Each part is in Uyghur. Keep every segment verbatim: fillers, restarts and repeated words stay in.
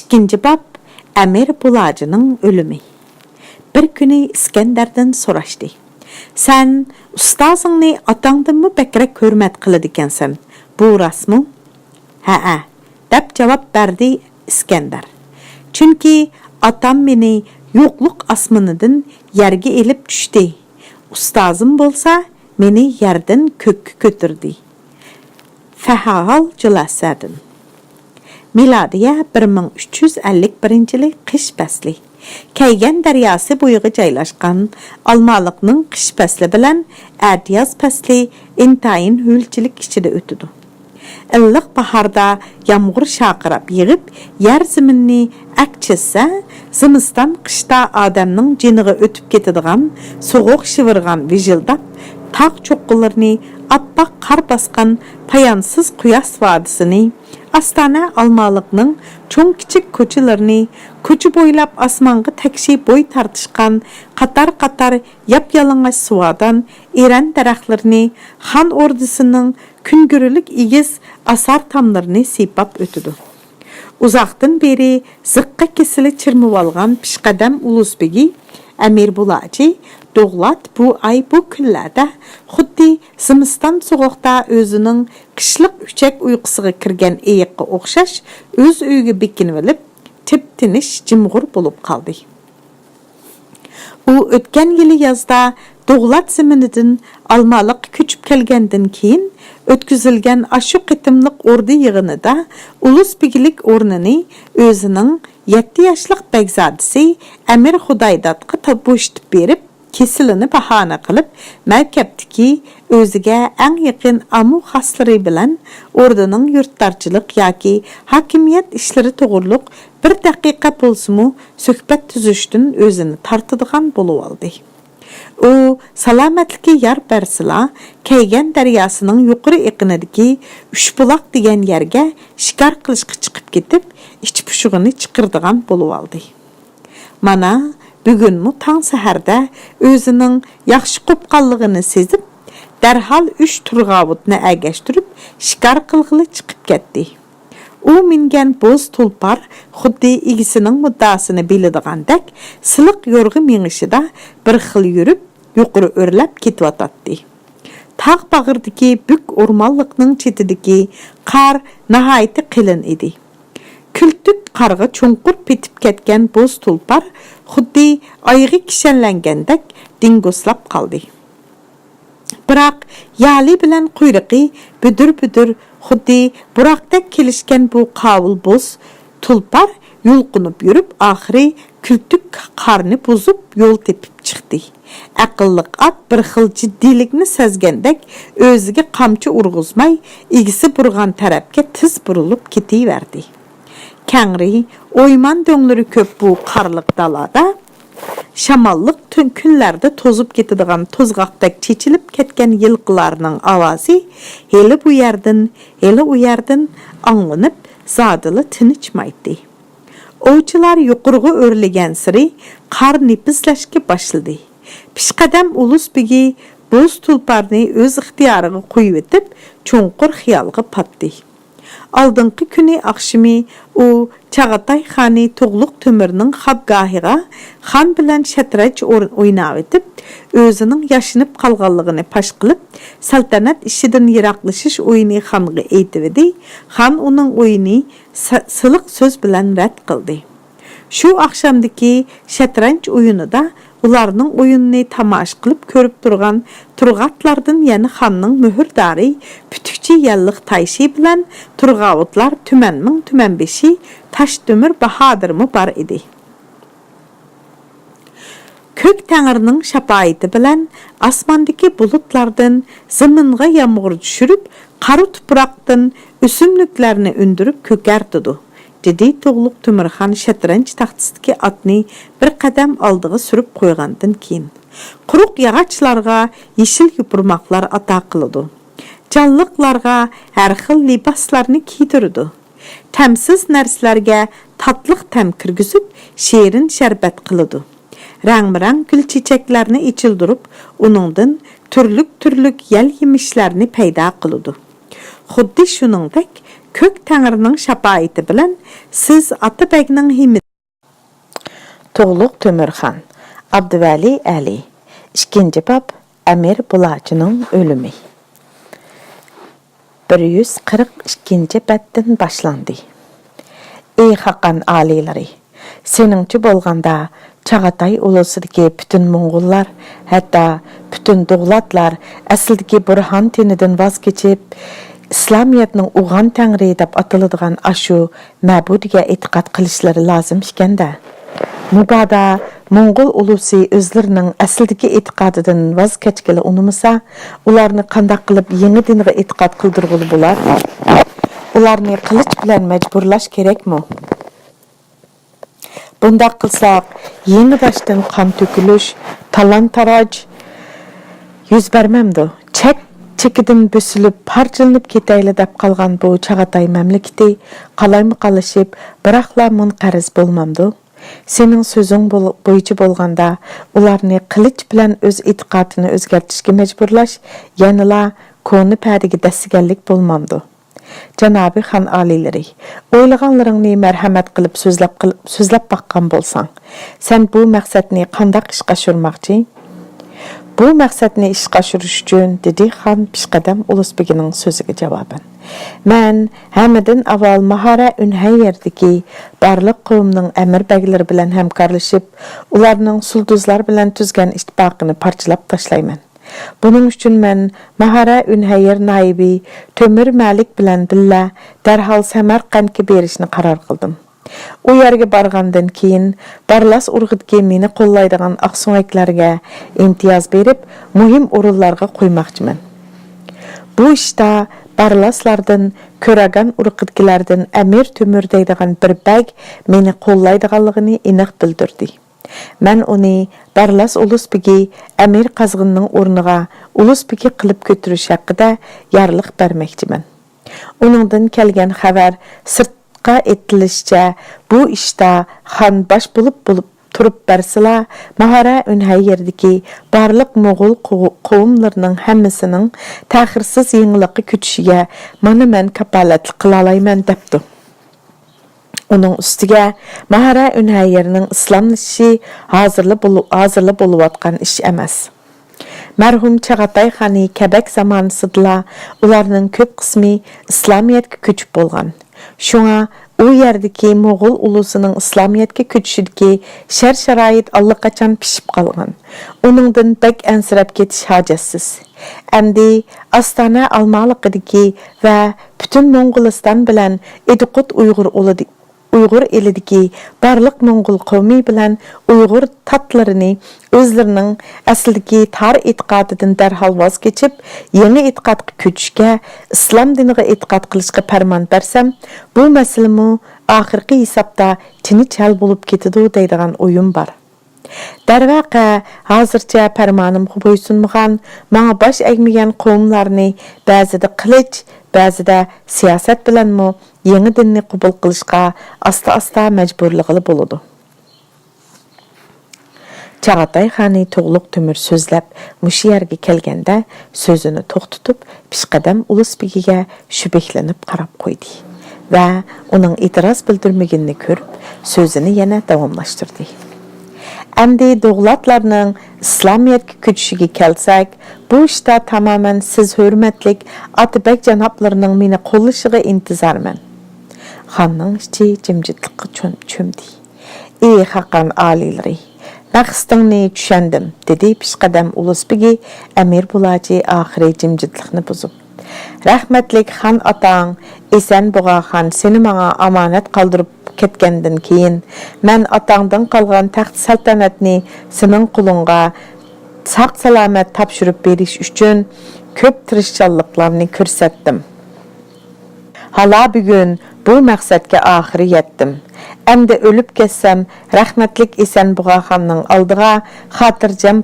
ئىككىنچى باب، ئەمىر بۇلاجىنىڭ ئۆلۈمى. بىر كۈنى ئىسكەندەردىن سوراشتى: «سەن ئۇستازىڭنى ئاتاڭدىنمۇ بەكرەك ھۆرمەت قىلىدىكەنسەن، بۇ راستمۇ؟» «ھەئە» دەپ جاۋاب بەردى ئىسكەندەر. «چۈنكى ئاتام مېنى يوقلۇق ئاسمىنىدىن يەرگە ئېلىپ چۈشتى. ئۇستازىم بولسا مېنى يەردىن كۆككە كۆتۈردى.» فەھاھال جۇلاسەدىن. مىلادىيە بىر مىڭ ئۈچ يۈز ئەللىك بىرىنچى يىلى قىش پەسلى. كەيگەن دەرياسى بويىغا جايلاشقان ئالمالىقنىڭ قىش پەسلى بىلەن ئەتىياز پەسلى ئىنتايىن ھۆلچىلىك ئىچىدە ئۆتىدۇ. ئىللىق باھاردا يامغۇر شارقىراپ يېغىپ، يەر زېمىننى ئەك چىزسە، زىمىستان قىشتا ئادەمنىڭ جېنىغا ئۆتۈپ كېتىدىغان سوغۇق شىۋىرغان ۋىژىلداپ، تاغ چوققىلىرىنى ئاپئاق قار باسقان پايانسىز قۇياس ۋادىسىنى، ئاستانە ئالمالىقنىڭ چوڭ-كىچىك كوچىلىرىنى، كوچا بويلاپ ئاسمانغا تەكشى بوي تارتىشقان قاتار-قاتار ياپيالىڭاچ سۇۋادان ئېرەن دەرەخلىرىنى، خان ئوردىسىنىڭ كۈنگۈرىلىك ئېگىز ئاسار تاملىرىنى سىيپاپ ئۆتىدۇ. ئۇزاقتىن بېرى زىققا كېسىلى چىرمىۋالغان پېشقەدەم ئۇلۇس بېگى ئەمىر بۇلاجى دوغلات بۇ ئاي، بۇ كۈنلەردە خۇددى زىمىستان سوغۇقتا ئۆزىنىڭ قىشلىق ئۈچەك ئۇيقۇسىغا كىرگەن ئېيىققا ئوخشاش ئۆز ئۆيىگە بېكىنىۋېلىپ، تىپتىنچ، جىمغۇر بولۇپ قالدى. ئۇ ئۆتكەن يىلى يازدا دوغلات زېمىنىدىن ئالمالىققا كۆچۈپ كەلگەندىن كېيىن ئۆتكۈزۈلگەن ئاشۇ قېتىملىق ئوردا يىغىنىدا ئۇلۇس بېگلىك ئورنىنى ئۆزىنىڭ يەتتە ياشلىق بەگزادىسى ئەمىر خۇدايدادقا تا-، بوشىتىپ بېرىپ، كېسىلىنى باھانە قىلىپ، مەركەپتىكى ئۆزىگە ئەڭ يېقىن ئامۇ خاسلىرى بىلەن ئوردىنىڭ يۇرتدارچىلىق ياكى ھاكىمىيەت ئىشلىرى توغرۇلۇق بىر دەقىقە بولسىمۇ سۆھبەت تۈزۈشتىن ئۆزىنى تارتىدىغان بولۇۋالدى. ئۇ سالامەتلىكى يار بەرسىلا، كەيگەن دەرياسىنىڭ يۇقىرى ئېقىنىدىكى ئۈچبۇلاق دېگەن يەرگە شىكار قىلىشقا چىقىپ كېتىپ، ئىچ پۇشۇقىنى چىقىرىدىغان بولۇۋالدى. مانا، بۈگۈنمۇ تاڭ سەھەردە ئۆزىنىڭ ياخشى قوپقانلىقىنى سېزىپ، دەرھال ئۈچ تۇرغاۋۇتنى ئەگەشتۈرۈپ، شىكار قىلغىلى چىقىپ كەتتى. ئۇ مىنگەن بوز تۇلپار خۇددى ئىگىسىنىڭ مۇددىئاسىنى بىلىدىغاندەك، سىلىق يورغا مېڭىشىدا بىر خىل يۈرۈپ، يۇقىرى ئۆرلەپ كېتىۋاتاتتى. تاغ باغرىدىكى بۈك ئورمانلىقنىڭ چېتىدىكى قار ناھايىتى قېلىن ئىدى. كۈلتۈك قارغا چوڭقۇر پېتىپ كەتكەن بوز تۇلپار خۇددى ئايغا كىشەنلەنگەندەك دىڭگۇسلاپ قالدى. بىراق يالى بىلەن قۇيرۇقى بۈدۈر-بۈدۈر، خۇددى بۇراقتەك كېلىشكەن بۇ قاۋۇل بوز تۇلپار يۇلقۇنۇپ يۈرۈپ، ئاخىرى كۈلتۈك قارنى بۇزۇپ، يول تېپىپ چىقتى. ئەقىللىق ئات بىر خىل جىددىيلىكنى سەزگەندەك، ئۆزىگە قامچا ئۇرغۇزماي، ئىگىسى بۇرغان تەرەپكە تېز بۇرۇلۇپ كېتىۋەردى. كەڭرى، ئويمان دۆڭلىرى كۆپ بۇ قارلىق دالادا، شاماللىق تۈن كۈنلەردە توزۇپ كېتىدىغان توزغاقتەك چېچىلىپ كەتكەن يىلقىلارنىڭ ئاۋازى ھېلى بۇ يەردىن، ھېلى ئۇ يەردىن ئاڭلىنىپ، زادىلا تىنچمايتتى. ئوۋچىلار يۇقىرىغا ئۆرلىگەنسېرى قار نېپىزلەشكە باشلىدى. پېشقەدەم ئۇلۇس بېگى بوز تۇلپارنى ئۆز ئىختىيارىغا قويۇۋېتىپ، چوڭقۇر خىيالغا پاتتى. ئالدىنقى كۈنى ئاخشىمى ئۇ چاغاتاي خانى تۇغلۇق تۆمۈرنىڭ خابگاھىغا خان بىلەن شەترەنج ئور-، ئويناۋېتىپ، ئۆزىنىڭ ياشىنىپ قالغانلىقىنى پاش قىلىپ، سەلتەنەت ئىشىدىن يىراقلىشىش ئويىنى خانغا ئېيتىۋىدى. خان ئۇنىڭ ئويىنى سە-، سىلىق سۆز بىلەن رەت قىلدى. شۇ ئاخشامدىكى شەترەنج ئويۇنىدا ئۇلارنىڭ ئويۇنىنى تاماشا قىلىپ كۆرۈپ تۇرغان تۇرغاتلاردىن يەنە خاننىڭ مۆھۈردارى پۈتۈكچى يەللىق تايشى بىلەن تۇرغاۋۇتلار تۈمەنمىڭ تۈمەنبېشى تاشتۆمۈر باھادىرمۇ بار ئىدى. كۆك تەڭرىنىڭ شاپائىتى بىلەن ئاسماندىكى بۇلۇتلاردىن زېمىنغا يامغۇر چۈشۈرۈپ، قارا تۇپراقتىن ئۆسۈملۈكلەرنى ئۈندۈرۈپ كۆكەرتىدۇ، دېدى تۇغلۇق تۆمۈرخان شەترەنج تاختىسىدىكى ئاتنى بىر قەدەم ئالدىغا سۈرۈپ قويغاندىن كېيىن. قۇرۇق ياغاچلارغا يېشىل يوپۇرماقلار ئاتا قىلىدۇ. جانلىقلارغا ھەر خىل لىباسلارنى كىيدۈرىدۇ. تەمسىز نەرسىلەرگە تاتلىق تەم كىرگۈزۈپ، شېرىن شەربەت قىلىدۇ. رەڭمۇرەڭ گۈل چېچەكلەرنى ئېچىلدۇرۇپ، ئۇنىڭدىن تۈرلۈك-تۈرلۈك يەل يېمىشلەرنى پەيدا قىلىدۇ. خۇددى شۇنىڭدەك كۆك تەڭرىنىڭ شاپائىتى بىلەن سىز ئاتا بەگنىڭ ھىممىتى. تۇغلۇق تۆمۈرخان، ئابدۇۋەلى ئەلى، ئىككىنچى باب، ئەمىر بۇلاچىنىڭ ئۆلۈمى. بىر يۈز قىرىق ئىككىنچى بەتتىن باشلاندى. ئى خاقان ئالىيلىرى! سېنىڭچە بولغاندا، چاغاتاي ئۇلۇسىدىكى پۈتۈن موڭغۇللار، ھەتتا پۈتۈن دوغلاتلار ئەسلىدىكى بۇرھان دىنىدىن ۋاز كېچىپ، ئىسلامىيەتنىڭ ئۇغان تەڭرى دەپ ئاتىلىدىغان ئاشۇ مەبۇدىگە ئېتىقاد قىلىشلىرى لازىم ئىكەن-دە. مۇبادا موڭغۇل ئۇلۇسى ئۆزلىرىنىڭ ئەسلىدىكى ئېتىقادىدىن ۋاز كەچكىلى ئۇنىمىسا، ئۇلارنى قانداق قىلىپ يېڭى دىنغا ئېتىقاد قىلدۇرغىلى بولار؟ ئۇلارنى قىلىچ بىلەن مەجبۇرلاش كېرەكمۇ؟ بۇنداق قىلساق، يېڭى باشتىن قان تۆكۈلۈش، تالان-تاراج يۈز بەرمەمدۇ؟ چەك-چېكىدىن بۆسۈلۈپ، پارچىلىنىپ كېتەيلى دەپ قالغان بۇ چاغاتاي مەملىكىتى قالايمىقانلىشىپ، بىراقلا مۇنقەرز بولمامدۇ؟ سېنىڭ سۆزۈڭ بول-، بويىچە بولغاندا، ئۇلارنى قىلىچ بىلەن ئۆز ئېتىقادىنى ئۆزگەرتىشكە مەجبۇرلاش يەنىلا كونا پەدىگە دەسسىگەنلىك بولمامدۇ؟ جانابىي خان ئالىيلىرى، ئويلىغانلىرىڭنى مەرھەمەت قىلىپ سۆزلەپ قىل-، سۆزلەپ باققان بولساڭ، سەن بۇ مەقسەتنى قانداق ئىشقا ئاشۇرماقچى؟ بۇ مەقسەتنى ئىشقا ئاشۇرۇش ئۈچۈن، دېدى خان پېشقەدەم ئۇلۇس بېگىنىڭ سۆزىگە جاۋابەن، مەن ھەممىدىن ئاۋۋال ماھارە ئۈنھەييەردىكى بارلىق قوۋمنىڭ ئەمىر بەگلىرى بىلەن ھەمكارلىشىپ، ئۇلارنىڭ سۇلدۇزلار بىلەن تۈزگەن ئىتتىپاقىنى پارچىلاپ تاشلايمەن. بۇنىڭ ئۈچۈن مەن ماھارە ئۈنھەييەر نايىبى تۆمۈر مەلىك بىلەن بىللە دەرھال سەمەرقەنتكە بېرىشنى قارار قىلدىم. ئۇ يەرگە بارغاندىن كېيىن، بارلاس ئۇرۇقىدىكى مېنى قوللايدىغان ئاقسۆڭەكلەرگە ئىمتىياز بېرىپ، مۇھىم ئورۇنلارغا قويماقچىمەن. بۇ ئىشتا بارلاسلاردىن كۆراگان ئۇرۇقىدىكىلەردىن ئەمىر تۆمۈر دەيدىغان بىر بەگ مېنى قوللايدىغانلىقىنى ئېنىق بىلدۈردى. مەن ئۇنى بارلاس ئۇلۇس بېگى ئەمىر قازغىننىڭ ئورنىغا ئۇلۇس بېگى قىلىپ كۆتۈرۈش ھەققىدە يارلىق بەرمەكچىمەن. ئۇنىڭدىن كەلگەن خەۋەر سىرتقا ئېيتىلىشىچە، بۇ ئىشتا خان باش بولۇپ، بولۇپ تۇرۇپ بەرسىلا، ماھارە ئۈنھەييەردىكى بارلىق موغۇل قوۋ-، قوۋملىرىنىڭ ھەممىسىنىڭ تەخىرسىز يېڭىلىققا كۆچۈشىگە مانا مەن كاپالەتلىك قىلالايمەن، دەپتۇ. ئۇنىڭ ئۈستىگە، ماھارە ئۈنھەييەرنىڭ ئىسلاملىشىشى ھازىرلا بولۇ-، ھازىرلا بولۇۋاتقان ئىش ئەمەس. مەرھۇم چاغاتاي خانى كەبەك زامانىسىدىلا ئۇلارنىڭ كۆپ قىسمى ئىسلامىيەتكە كۆچۈپ بولغان. شۇڭا ئۇ يەردىكى موغۇل ئۇلۇسىنىڭ ئىسلامىيەتكە كۆچۈشىدىكى شەر-شارائىت ئاللىقاچان پىشىپ قالغان. ئۇنىڭدىن بەك ئەنسىرەپ كېتىش ھاجەتسىز. ئەمدى ئاستانە ئالمالىقىدىكى ۋە پۈتۈن موڭغۇلىستان بىلەن ئىدىقۇت ئۇيغۇر ئۇلىدى-، ئۇيغۇر ئېلىدىكى بارلىق موڭغۇل قوۋمى بىلەن ئۇيغۇر تاتلىرىنى ئۆزلىرىنىڭ ئەسلىدىكى تار ئېتىقادىدىن دەرھال ۋاز كېچىپ، يېڭى ئېتىقادقا كۆچۈشكە، ئىسلام دىنىغا ئېتىقاد قىلىشقا پەرمان بەرسەم، بۇ مەسىلىمۇ ئاخىرقى ھېسابتا تىنچ ھەل بولۇپ كېتىدۇ دەيدىغان ئويۇم بار. دەرۋەقە، ھازىرچە پەرمانىمغا بويسۇنمىغان، ماڭا باش ئەگمىگەن قوۋملارنى بەزىدە قىلىچ، بەزىدە سىياسەت بىلەنمۇ يېڭى دىننى قوبۇل قىلىشقا ئاستا-ئاستا مەجبۇرلىغىلى بولىدۇ. چاغاتاي خانى تۇغلۇق تۆمۈر سۆزلەپ مۇشۇ يەرگە كەلگەندە، سۆزىنى توختىتىپ، پېشقەدەم ئۇلۇس بېگىگە شۈبھىلىنىپ قاراپ قويدى ۋە ئۇنىڭ ئېتىراز بىلدۈرمىگىنىنى كۆرۈپ، سۆزىنى يەنە داۋاملاشتۇردى. ئەمدى دوغلاتلارنىڭ ئىسلامىيەتكە كۆچۈشىگە كەلسەك، بۇ ئىشتا تامامەن سىز ھۆرمەتلىك ئاتىبەگ جانابلىرىنىڭ مېنى قوللىشىغا ئىنتىزارمەن. خاننىڭ ئىچى جىمجىتلىققا چۆم-، چۆمدى. ئى خاقان ئالىيلىرى، مەقسىتىڭنى چۈشەندىم، دېدى پېشقەدەم ئۇلۇس بېگى ئەمىر بۇلاچى ئاخىرى جىمجىتلىقنى بۇزۇپ. رەھمەتلىك خان ئاتاڭ ئېسەن بۇغا خان سېنى ماڭا ئامانەت قالدۇرۇپ كەتكەندىن كېيىن، مەن ئاتاڭدىن قالغان تەخت سەلتەنەتنى سېنىڭ قولۇڭغا ساق-سالامەت تاپشۇرۇپ بېرىش ئۈچۈن كۆپ تىرىشچانلىقلارنى كۆرسەتتىم. ھالا بۈگۈن بۇ مەقسەتكە ئاخىرى يەتتىم. ئەمدى ئۆلۈپ كەتسەم، رەھمەتلىك ئېسەن بۇغا خاننىڭ ئالدىغا خاتىرجەم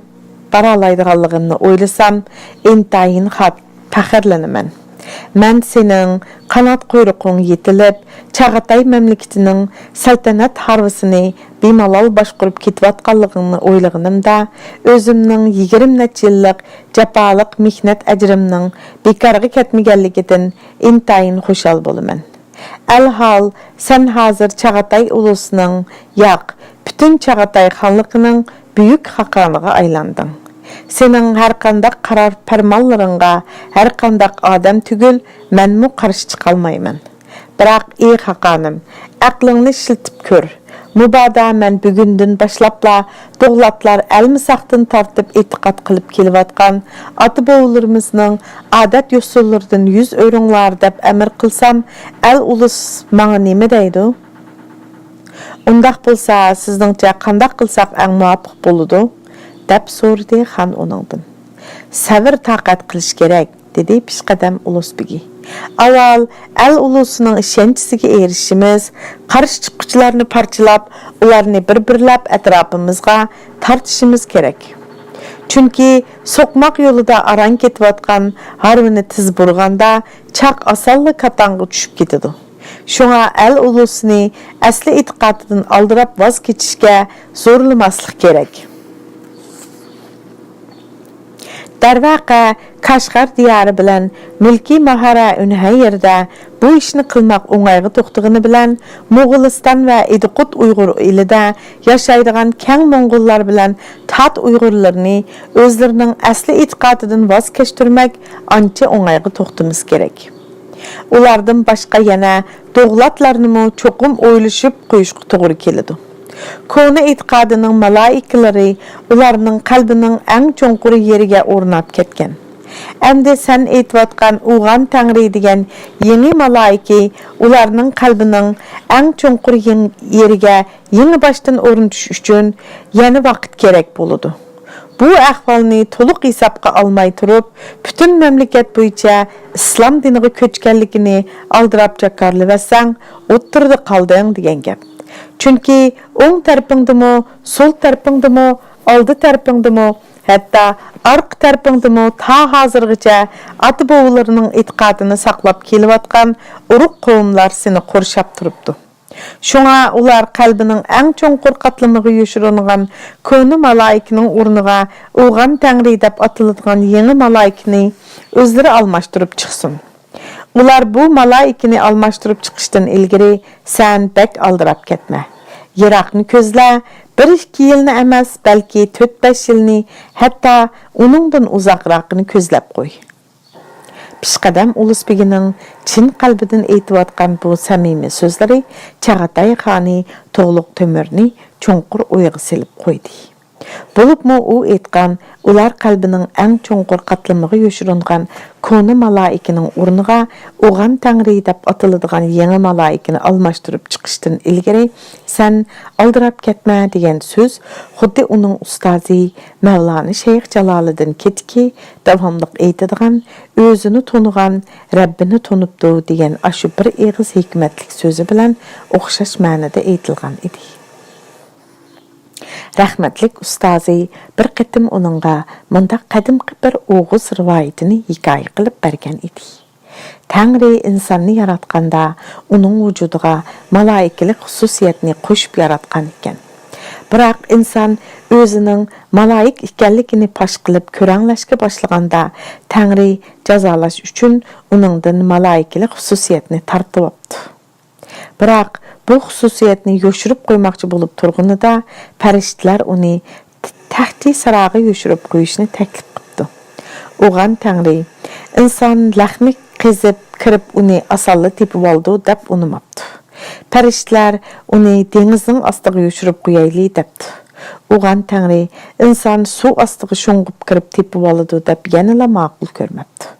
بارالايدىغانلىقىمنى ئويلىسام، ئىنتايىن خات-، پەخىرلىنىمەن. مەن سېنىڭ قانات قۇيرۇقۇڭ يېتىلىپ، چاغاتاي مەملىكىتىنىڭ سەلتەنەت ھارۋىسىنى بىمالال باشقۇرۇپ كېتىۋاتقانلىقىڭنى ئويلىغىنىمدا، ئۆزۈمنىڭ يىگىرمە نەچچە يىللىق جاپالىق مېھنەت ئەجرىمنىڭ بىكارغا كەتمىگەنلىكىدىن ئىنتايىن خۇشال بولىمەن. ئەلھال، سەن ھازىر چاغاتاي ئۇلۇسىنىڭ، ياق، پۈتۈن چاغاتاي خانلىقىنىڭ بۈيۈك خاقانىغا ئايلاندىڭ. سېنىڭ ھەرقانداق قارار پەرمانلىرىڭغا ھەرقانداق ئادەم تۈگۈل، مەنمۇ قارشى چىقالمايمەن. بىراق، ئى خاقانىم، ئەقلىڭنى ئىشلىتىپ كۆر. مۇبادا مەن بۈگۈندىن باشلاپلا دوغلاتلار ئەلمىساقتىن تارتىپ ئېتىقاد قىلىپ كېلىۋاتقان ئاتا-بوۋىلىرىمىزنىڭ ئادەت-يوسۇنلىرىدىن يۈز ئۆرۈڭلار دەپ ئەمىر قىلسام، ئەل-ئۇلۇس ماڭا نېمە دەيدۇ؟ ئۇنداق بولسا، سىزنىڭچە قانداق قىلساق ئەڭ مۇۋاپىق بولىدۇ؟ دەپ سورىدى خان ئۇنىڭدىن. سەۋر-تاقەت قىلىش كېرەك، دېدى پېشقەدەم ئۇلۇس بېگى. ئاۋۋال ئەل-ئۇلۇسىنىڭ ئىشەنچىسىگە ئېرىشىشىمىز، قارشى چىققۇچىلارنى پارچىلاپ، ئۇلارنى بىر-بىرلەپ ئەتراپىمىزغا تارتىشىمىز كېرەك. چۈنكى سوقماق يولىدا ئاران كېتىۋاتقان ھارۋىنى تېز بۇرىغاندا، چاق ئاسانلا كاتاڭغا چۈشۈپ كېتىدۇ. شۇڭا ئەل-ئۇلۇسىنى ئەسلى ئېتىقادىدىن ئالدىراپ ۋاز كېچىشكە زورلىماسلىق كېرەك. دەرۋەقە، كاشغەر دىيارى بىلەن مۈلكىي ماھارە ئۈنھەي يېرىدە بۇ ئىشنى قىلماق ئوڭايغا توختىغىنى بىلەن، موغۇلىستان ۋە ئىدىقۇت ئۇيغۇر ئېلىدە ياشايدىغان كەڭ موڭغۇللار بىلەن تات ئۇيغۇرلىرىنى ئۆزلىرىنىڭ ئەسلى ئېتىقادىدىن ۋاز كەچتۈرمەك ئانچە ئوڭايغا توختىمىسا كېرەك. ئۇلاردىن باشقا يەنە دوغلاتلارنىمۇ چوقۇم ئويلىشىپ قويۇشقا توغرا كېلىدۇ. كونا ئېتىقادىنىڭ مالائىكىلىرى ئۇلارنىڭ قەلبىنىڭ ئەڭ چوڭقۇر يېرىگە ئورناپ كەتكەن. ئەمدى سەن ئېيتىۋاتقان ئۇغان تەڭرى دېگەن يېڭى مالائىكى ئۇلارنىڭ قەلبىنىڭ ئەڭ چوڭقۇر يېڭ-، يېرىگە يېڭىباشتىن ئورنىتىش ئۈچۈن يەنە ۋاقىت كېرەك بولىدۇ. بۇ ئەھۋالنى تولۇق ھېسابقا ئالماي تۇرۇپ، پۈتۈن مەملىكەت بويىچە ئىسلام دىنىغا كۆچكەنلىكىنى ئالدىراپ جاكارلىۋەتسەڭ، ئوتتۇرىدا قالدىڭ دېگەن گەپ. چۈنكى ئوڭ تەرىپىڭدىمۇ، سول تەرىپىڭدىمۇ، ئالدى تەرىپىڭدىمۇ، ھەتتا ئارقا تەرىپىڭدىمۇ تا ھازىرغىچە ئاتا-بوۋىلىرىنىڭ ئېتىقادىنى ساقلاپ كېلىۋاتقان ئۇرۇق قوۋملار سېنى قورشاپ تۇرۇپتۇ. شۇڭا ئۇلار قەلبىنىڭ ئەڭ چوڭقۇر قاتلىمىغا يوشۇرۇنغان كونا مالائىكىنىڭ ئورنىغا ئوغان تەڭرى دەپ ئاتىلىدىغان يېڭى مالائىكىنى ئۆزلىرى ئالماشتۇرۇپ چىقسۇن. ئۇلار بۇ مالائىكىنى ئالماشتۇرۇپ چىقىشتىن ئىلگىرى سەن بەك ئالدىراپ كەتمە. يىراقنى كۆزلە، بىر-ئىككى يىلنى ئەمەس، بەلكى تۆت-بەش يىلنى، ھەتتا ئۇنىڭدىن ئۇزاقراقنى كۆزلەپ قوي. پېشقەدەم ئۇلۇس بېگىنىڭ چىن قەلبىدىن ئېيتىۋاتقان بۇ سەمىمىي سۆزلىرى چاغاتاي خانى تۇغلۇق تۆمۈرنى چوڭقۇر ئويغا سېلىپ قويدى. بولۇپمۇ ئۇ ئېيتقان، ئۇلار قەلبىنىڭ ئەڭ چوڭقۇر قاتلىمىغا يوشۇرۇنغان كونا مالائىكىنىڭ ئورنىغا ئوغان تەڭرى دەپ ئاتىلىدىغان يېڭى مالائىكىنى ئالماشتۇرۇپ چىقىشتىن ئىلگىرى سەن ئالدىراپ كەتمە دېگەن سۆز خۇددى ئۇنىڭ ئۇستازى مەۋلانا شەيخ جالالىدىن كېتىكى داۋاملىق ئېيتىدىغان، ئۆزىنى تونۇغان، رەببىنى تونۇپتۇ دېگەن ئاشۇ بىر ئېغىز ھېكمەتلىك سۆزى بىلەن ئوخشاش مەنىدە ئېيتىلغان ئىدى. رەھمەتلىك ئۇستازى بىر قېتىم ئۇنىڭغا مۇنداق قەدىمكى بىر ئوغۇز رىۋايىتىنى ھېكايە قىلىپ بەرگەن ئىدى. تەڭرى ئىنساننى ياراتقاندا، ئۇنىڭ ۋۇجۇدىغا مالائىكىلىك خۇسۇسىيەتنى قوشۇپ ياراتقان ئىكەن. بىراق ئىنسان ئۆزىنىڭ مالائىك ئىكەنلىكىنى پاش قىلىپ كۆرەڭلەشكە باشلىغاندا، تەڭرى جازالاش ئۈچۈن ئۇنىڭدىن مالائىكىلىك خۇسۇسىيەتنى تارتىۋاپتۇ. بىراق بۇ خۇسۇسىيەتنى يوشۇرۇپ قويماقچى بولۇپ تۇرغىنىدا، پەرىشتىلەر ئۇنى تەختى ساراغا يوشۇرۇپ قويۇشنى تەكلىپ قىپتۇ. ئوغان تەڭرى، ئىنسان لەخمە قېزىپ كىرىپ ئۇنى ئاسانلا تېپىۋالىدۇ دەپ ئۇنىماپتۇ. پەرىشتىلەر ئۇنى دېڭىزنىڭ ئاستىغا يوشۇرۇپ قويايلى دەپتۇ. ئوغان تەڭرى، ئىنسان سۇ ئاستىغا شۇڭغۇپ كىرىپ تېپىۋالىدۇ دەپ يەنىلا ماقۇل كۆرمەپتۇ.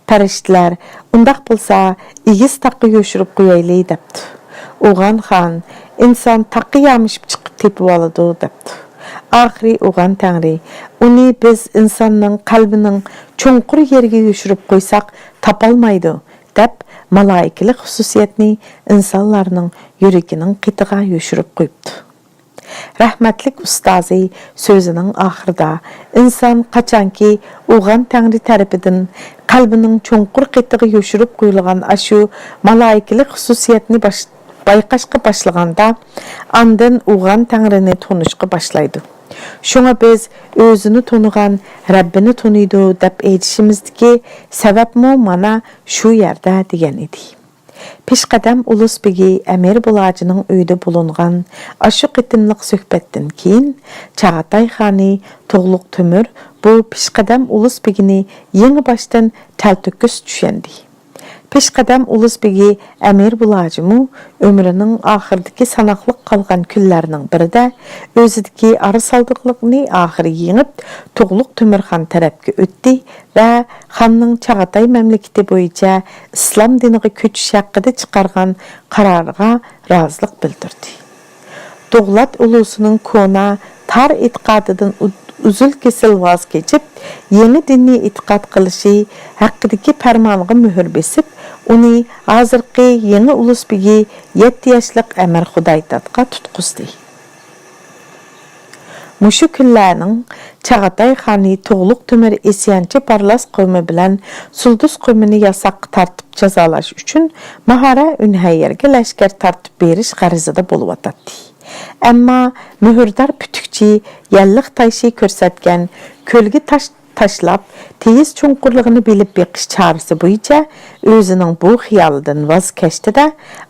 پەرىشتىلەر، ئۇنداق بولسا، ئېگىز تاغقا يوشۇرۇپ قويايلى دەپتۇ. ئوغان خان، ئىنسان تاغقا يامىشىپ چىقىپ تېپىۋالىدۇ دەپتۇ. ئاخىرى ئوغان تەڭرى، ئۇنى بىز ئىنساننىڭ قەلبىنىڭ چوڭقۇر يېرىگە يوشۇرۇپ قويساق تاپالمايدۇ دەپ، مالائىكىلىك خۇسۇسىيەتنى ئىنسانلارنىڭ يۈرىكىنىڭ قېتىغا يوشۇرۇپ قويۇپتۇ. رەھمەتلىك ئۇستازى سۆزىنىڭ ئاخىرىدا، ئىنسان قاچانكى ئوغان تەڭرى تەرىپىدىن قەلبىنىڭ چوڭقۇر قېتىغا يوشۇرۇپ قويۇلغان ئاشۇ مالائىكىلىك خۇسۇسىيەتنى باش-، بايقاشقا باشلىغاندا، ئاندىن ئوغان تەڭرىنى تونۇشقا باشلايدۇ. شۇڭا بىز ئۆزىنى تونۇغان رەببىنى تونۇيدۇ دەپ ئېيتىشىمىزدىكى سەۋەبمۇ مانا شۇ يەردە دېگەن ئىدى. پېشقەدەم ئۇلۇس بېگى ئەمىر بۇلاجىنىڭ ئۆيىدە بولۇنغان ئاشۇ قېتىملىق سۆھبەتتىن كېيىن، چاغاتاي خانى تۇغلۇق تۆمۈر بۇ پېشقەدەم ئۇلۇس بېگىنى يېڭى باشتىن تەلتۆكۈس چۈشەندى. پېشقەدەم ئۇلۇس بېگى ئەمىر بۇلاجىمۇ ئۆمرىنىڭ ئاخىرىدىكى ساناقلىق قالغان كۈنلەرنىڭ بىرىدە ئۆزىدىكى ئارىسالدىقلىقنى ئاخىرى يېڭىپ، تۇغلۇق تۆمۈرخان تەرەپكە ئۆتتى ۋە خاننىڭ چاغاتاي مەملىكىتى بويىچە ئىسلام دىنىغا كۆچۈش ھەققىدە چىقارغان قارارىغا رازىلىق بىلدۈردى. دوغلات ئۇلۇسىنىڭ كونا، تار ئېتىقادىدىن ئۇ-، ئۈزۈل-كېسىل ۋاز كېچىپ، يېڭى دىنىي ئېتىقاد قىلىشى ھەققىدىكى پەرمانغا مۆھۈر بېسىپ، ئۇنى ھازىرقى يېڭى ئۇلۇس بېگى يەتتە ياشلىق ئەمىر خۇدايدادقا تۇتقۇزدى. مۇشۇ كۈنلەرنىڭ چاغاتاي خانى تۇغلۇق تۆمۈر ئىسيانچى بارلاس قوۋمى بىلەن سۇلدۇس قوۋمىنى ياساققا تارتىپ جازالاش ئۈچۈن ماھارە ئۈنھەييەرگە لەشكەر تارتىپ بېرىش غەرىزىدە بولۇۋاتاتتى. ئەمما مۆھۈردار پۈتۈكچى يەللىق تايشى كۆرسەتكەن كۆلگە تاش تاشلاپ، تېيىز چوڭقۇرلۇقىنى بىلىپ بېقىش چارىسى بويىچە ئۆزىنىڭ بۇ خىيالىدىن ۋاز كەچتى-دە،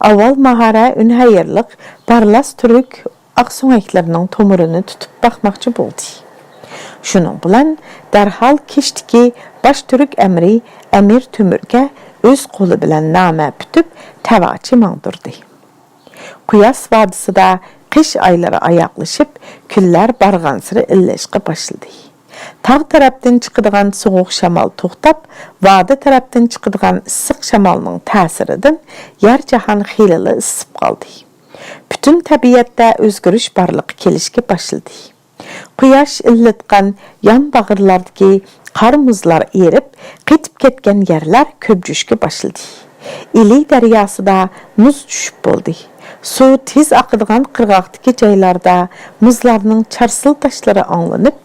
ئاۋۋال ماھارە ئۈنھەييەرلىك بارلاس تۈرك ئاقسۆڭەكلىرىنىڭ تومۇرىنى تۇتۇپ باقماقچى بولدى. شۇنىڭ بىلەن دەرھال كېچتىكى باش تۈرك ئەمىرى ئەمىر تۆمۈرگە ئۆز قولى بىلەن نامە پۈتۈپ، تەۋەچى ماڭدۇردى. قۇياس ۋادىسىدا قىش ئايلىرى ئاياغلىشىپ، كۈنلەر بارغانسېرى ئىللىشقا باشلىدى. تاغ تەرەپتىن چىقىدىغان سوغۇق شامال توختاپ، ۋادى تەرەپتىن چىقىدىغان ئىسسىق شامالنىڭ تەسىرىدىن يەر جاھان خېلىلا ئىسسىپ قالدى. پۈتۈن تەبىئەتتە ئۆزگىرىش بارلىققا كېلىشكە باشلىدى. قۇياش ئىللىتقان يان باغرىلاردىكى قار مۇزلار ئېرىپ، قېتىپ كەتكەن يەرلەر كۆبجۈشكە باشلىدى. ئىلى دەرياسىدا مۇز چۈشۈپ بولدى. سۇ تېز ئاقىدىغان قىرغاقتىكى جايلاردا مۇزلارنىڭ چارسىلداشلىرى ئاڭلىنىپ،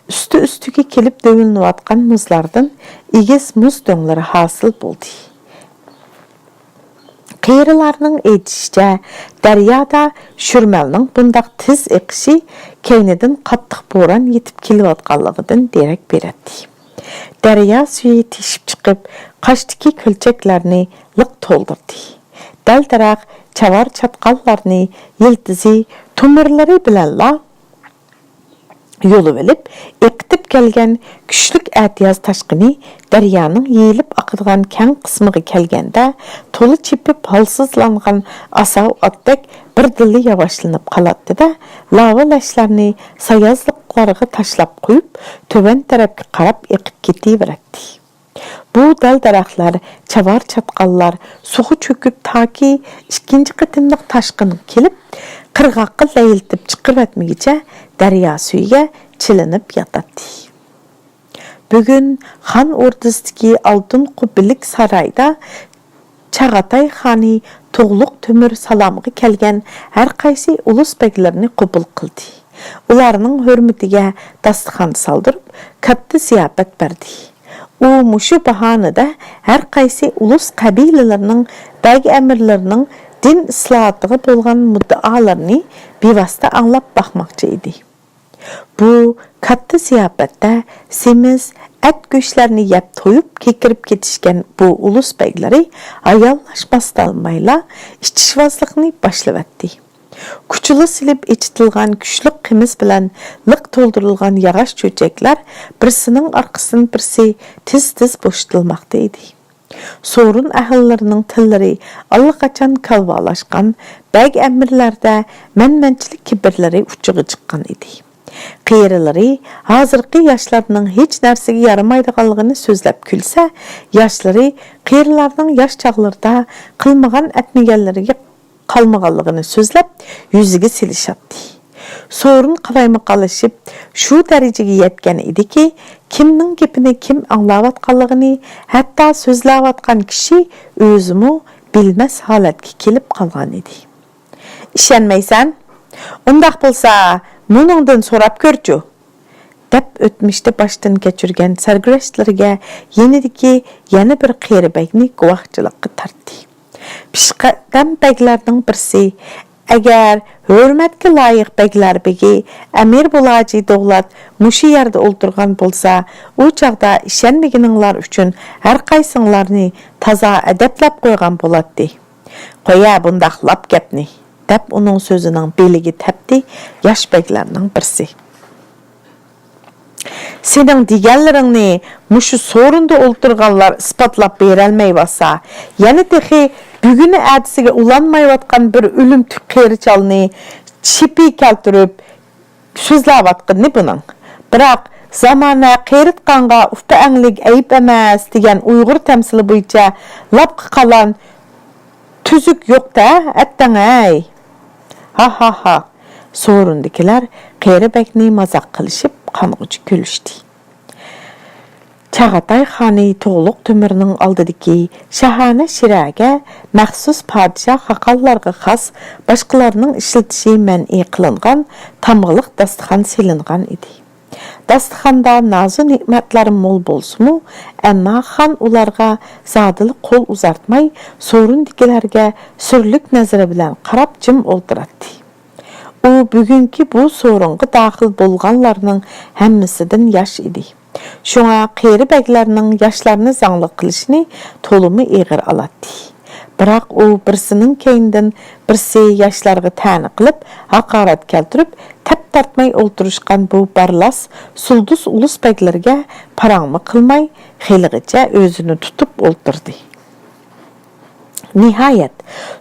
ئۈستى-ئۈستىگە كېلىپ دۆۋىلىنىۋاتقان مۇزلاردىن ئېگىز مۇز دۆڭلىرى ھاسىل بولدى. قېرىلارنىڭ ئېيتىشىچە، دەريادا شۈرمەلنىڭ بۇنداق تېز ئېقىشى كەينىدىن قاتتىق بوران يېتىپ كېلىۋاتقانلىقىدىن دېرەك بېرەتتى. دەريا سۈيى تېشىپ چىقىپ، قاشتىكى كۆلچەكلەرنى لىق تولدۇردى. دەل-دەرەخ، چاۋار-چاتقاللارنى يىلتىزى، تومۇرلىرى بىلەنلا يۇلۇۋېلىپ، ئېقىتىپ كەلگەن كۈچلۈك ئەتىياز تاشقىنى دەريانىڭ يېيىلىپ ئاقىدىغان كەڭ قىسمىغا كەلگەندە، تولا چېپىپ ھالسىزلانغان ئاساۋۇ ئاتتەك بىردىنلا ياۋاشلىنىپ قالاتتى-دە، لاۋا لەشلەرنى سايازلىقلارغا تاشلاپ قويۇپ، تۆۋەن تەرەپكە قاراپ ئېقىپ كېتىۋېرەتتى. بۇ دەل-دەرەخلەر، چاۋار-چاتقاللار سۇغا چۆكۈپ، تاكى ئىككىنچى قېتىملىق تاشقىن كېلىپ، قىرغاققا لەيلىتىپ چىقىرىۋەتمىگۈچە دەريا سۈيىگە چىلىنىپ ياتاتتى. بۈگۈن خان ئوردىسىدىكى ئالتۇن قۇببىلىك سارايدا چاغاتاي خانى تۇغلۇق تۆمۈر سالامغا كەلگەن ھەر قايسى ئۇلۇس بەگلىرىنى قوبۇل قىلدى. ئۇلارنىڭ ھۆرمىتىگە داستىخان سالدۇرۇپ، كاتتا زىياپەت بەردى. ئۇ مۇشۇ باھانىدە ھەر قايسى ئۇلۇس قەبىلىلەرنىڭ بەگ ئەمىرلىرىنىڭ دىن ئىسلاھاتىغا بولغان مۇددىئالىرىنى بىۋاسىتە ئاڭلاپ باقماقچى ئىدى. بۇ كاتتا زىياپەتتە سېمىز، ئەت گۆشلەرنى يەپ تويۇپ كېكىرىپ كېتىشكەن بۇ ئۇلۇس بەگلىرى ھاياللاشماستىنلا ئىچىشۋازلىقنى باشلىۋەتتى. كۇچۇلا سېلىپ ئېچىتىلغان كۈچلۈك قىمىز بىلەن لىق تولدۇرۇلغان ياغاچ چۆچەكلەر بىرسىنىڭ ئارقىسىدىن بىرسى تېز-تېز بوشىتىلماقتا ئىدى. سورۇن ئەھلىلىرىنىڭ تىللىرى ئاللىقاچان كالۋالاشقان، بەگ ئەمىرلەردە مەنمەنچىلىك كىبىرلىرى ئۇچىغا چىققان ئىدى. قېرىلىرى ھازىرقى ياشلارنىڭ ھېچ نەرسىگە يارىمايدىغانلىقىنى سۆزلەپ كۈلسە، ياشلىرى قېرىلارنىڭ ياش چاغلىرىدا قىلمىغان ئەتمىگەنلىرىگە قالمىغانلىقىنى سۆزلەپ، يۈزىگە سېلىشاتتى. سورۇن قالايمىقانلىشىپ، شۇ دەرىجىگە يەتكەن ئىدىكى، كىمنىڭ گېپىنى كىم ئاڭلاۋاتقانلىقىنى، ھەتتا سۆزلەۋاتقان كىشى ئۆزىمۇ بىلمەس ھالەتكە كېلىپ قالغان ئىدى. «ئىشەنمەيسەن؟ ئۇنداق بولسا، مۇنىڭدىن سوراپ كۆرچۇ!» دەپ، ئۆتمۈشتە باشتىن كەچۈرگەن سەرگۈرەشلىرىگە يېنىدىكى يەنە بىر قېرى بەگنى گۇۋاھچىلىققا تارتتى. پېشقەدەم بەگلەرنىڭ بىرسى، «ئەگەر ھۆرمەتكە لايىق بەگلەر بېگى ئەمىر بۇلاجى دوغلات مۇشۇ يەردە ئولتۇرغان بولسا، ئۇ چاغدا ئىشەنمىگىنىڭلار ئۈچۈن ھەر قايسىڭلارنى تازا ئەدەپلەپ قويغان بولاتتى. «قويە بۇنداق لاپ گەپنى» دەپ ئۇنىڭ سۆزىنىڭ بېلىگە تەپتى ياش بەگلەرنىڭ بىرسى. «سېنىڭ دېگەنلىرىڭنى مۇشۇ سورۇندا ئولتۇرغانلار ئىسپاتلاپ بېرەلمەيۋاتسا، يەنە تېخى بۈگۈنى ئەتىسىگە ئۇلانمايۋاتقان بىر ئۆلۈمتۈك قېرى چالنى چېپى كەلتۈرۈپ سۆزلەۋاتقىنى بۇنىڭ. بىراق، زامانە قېرىتقانغا ئۇپا ئەڭلىك ئەيىب ئەمەس دېگەن ئۇيغۇر تەمسىلى بويىچە لاپقا قالان تۈزۈك يوق-دە، ئەتتەڭ-ھەي!» ھا ھا ھا! سورۇندىكىلەر قېرى بەگنى مازاق قىلىشىپ قانغۇچە كۈلۈشتى. چاغاتاي خانى تۇغلۇق تۆمۈرنىڭ ئالدىدىكى شاھانە شىرەگە مەخسۇس پادىشاھ خاقانلارغا خاس، باشقىلارنىڭ ئىشلىتىشى مەنئى قىلىنغان تامغىلىق داستىخان سېلىنغان ئىدى. داستىخاندا نازۇ نېمەتلەر مول بولسىمۇ، ئەمما خان ئۇلارغا زادىلا قول ئۇزارتماي، سورۇندىكىلەرگە سۈرلۈك نەزىرى بىلەن قاراپ جىم ئولتۇراتتى. ئۇ بۈگۈنكى بۇ سورۇنغا داخىل بولغانلارنىڭ ھەممىسىدىن ياش ئىدى. شۇڭا قېرى بەگلەرنىڭ ياشلارنى زاڭلىق قىلىشىنى تولىمۇ ئېغىر ئالاتتى. بىراق ئۇ بىرسىنىڭ كەينىدىن بىرسى ياشلارغا تەنە قىلىپ، ھاقارەت كەلتۈرۈپ، تەپ تارتماي ئولتۇرۇشقان بۇ بارلاس سۇلدۇز ئۇلۇس بەگلىرىگە پاراڭمۇ قىلماي، خېلىغىچە ئۆزىنى تۇتۇپ ئولتۇردى. نىھايەت،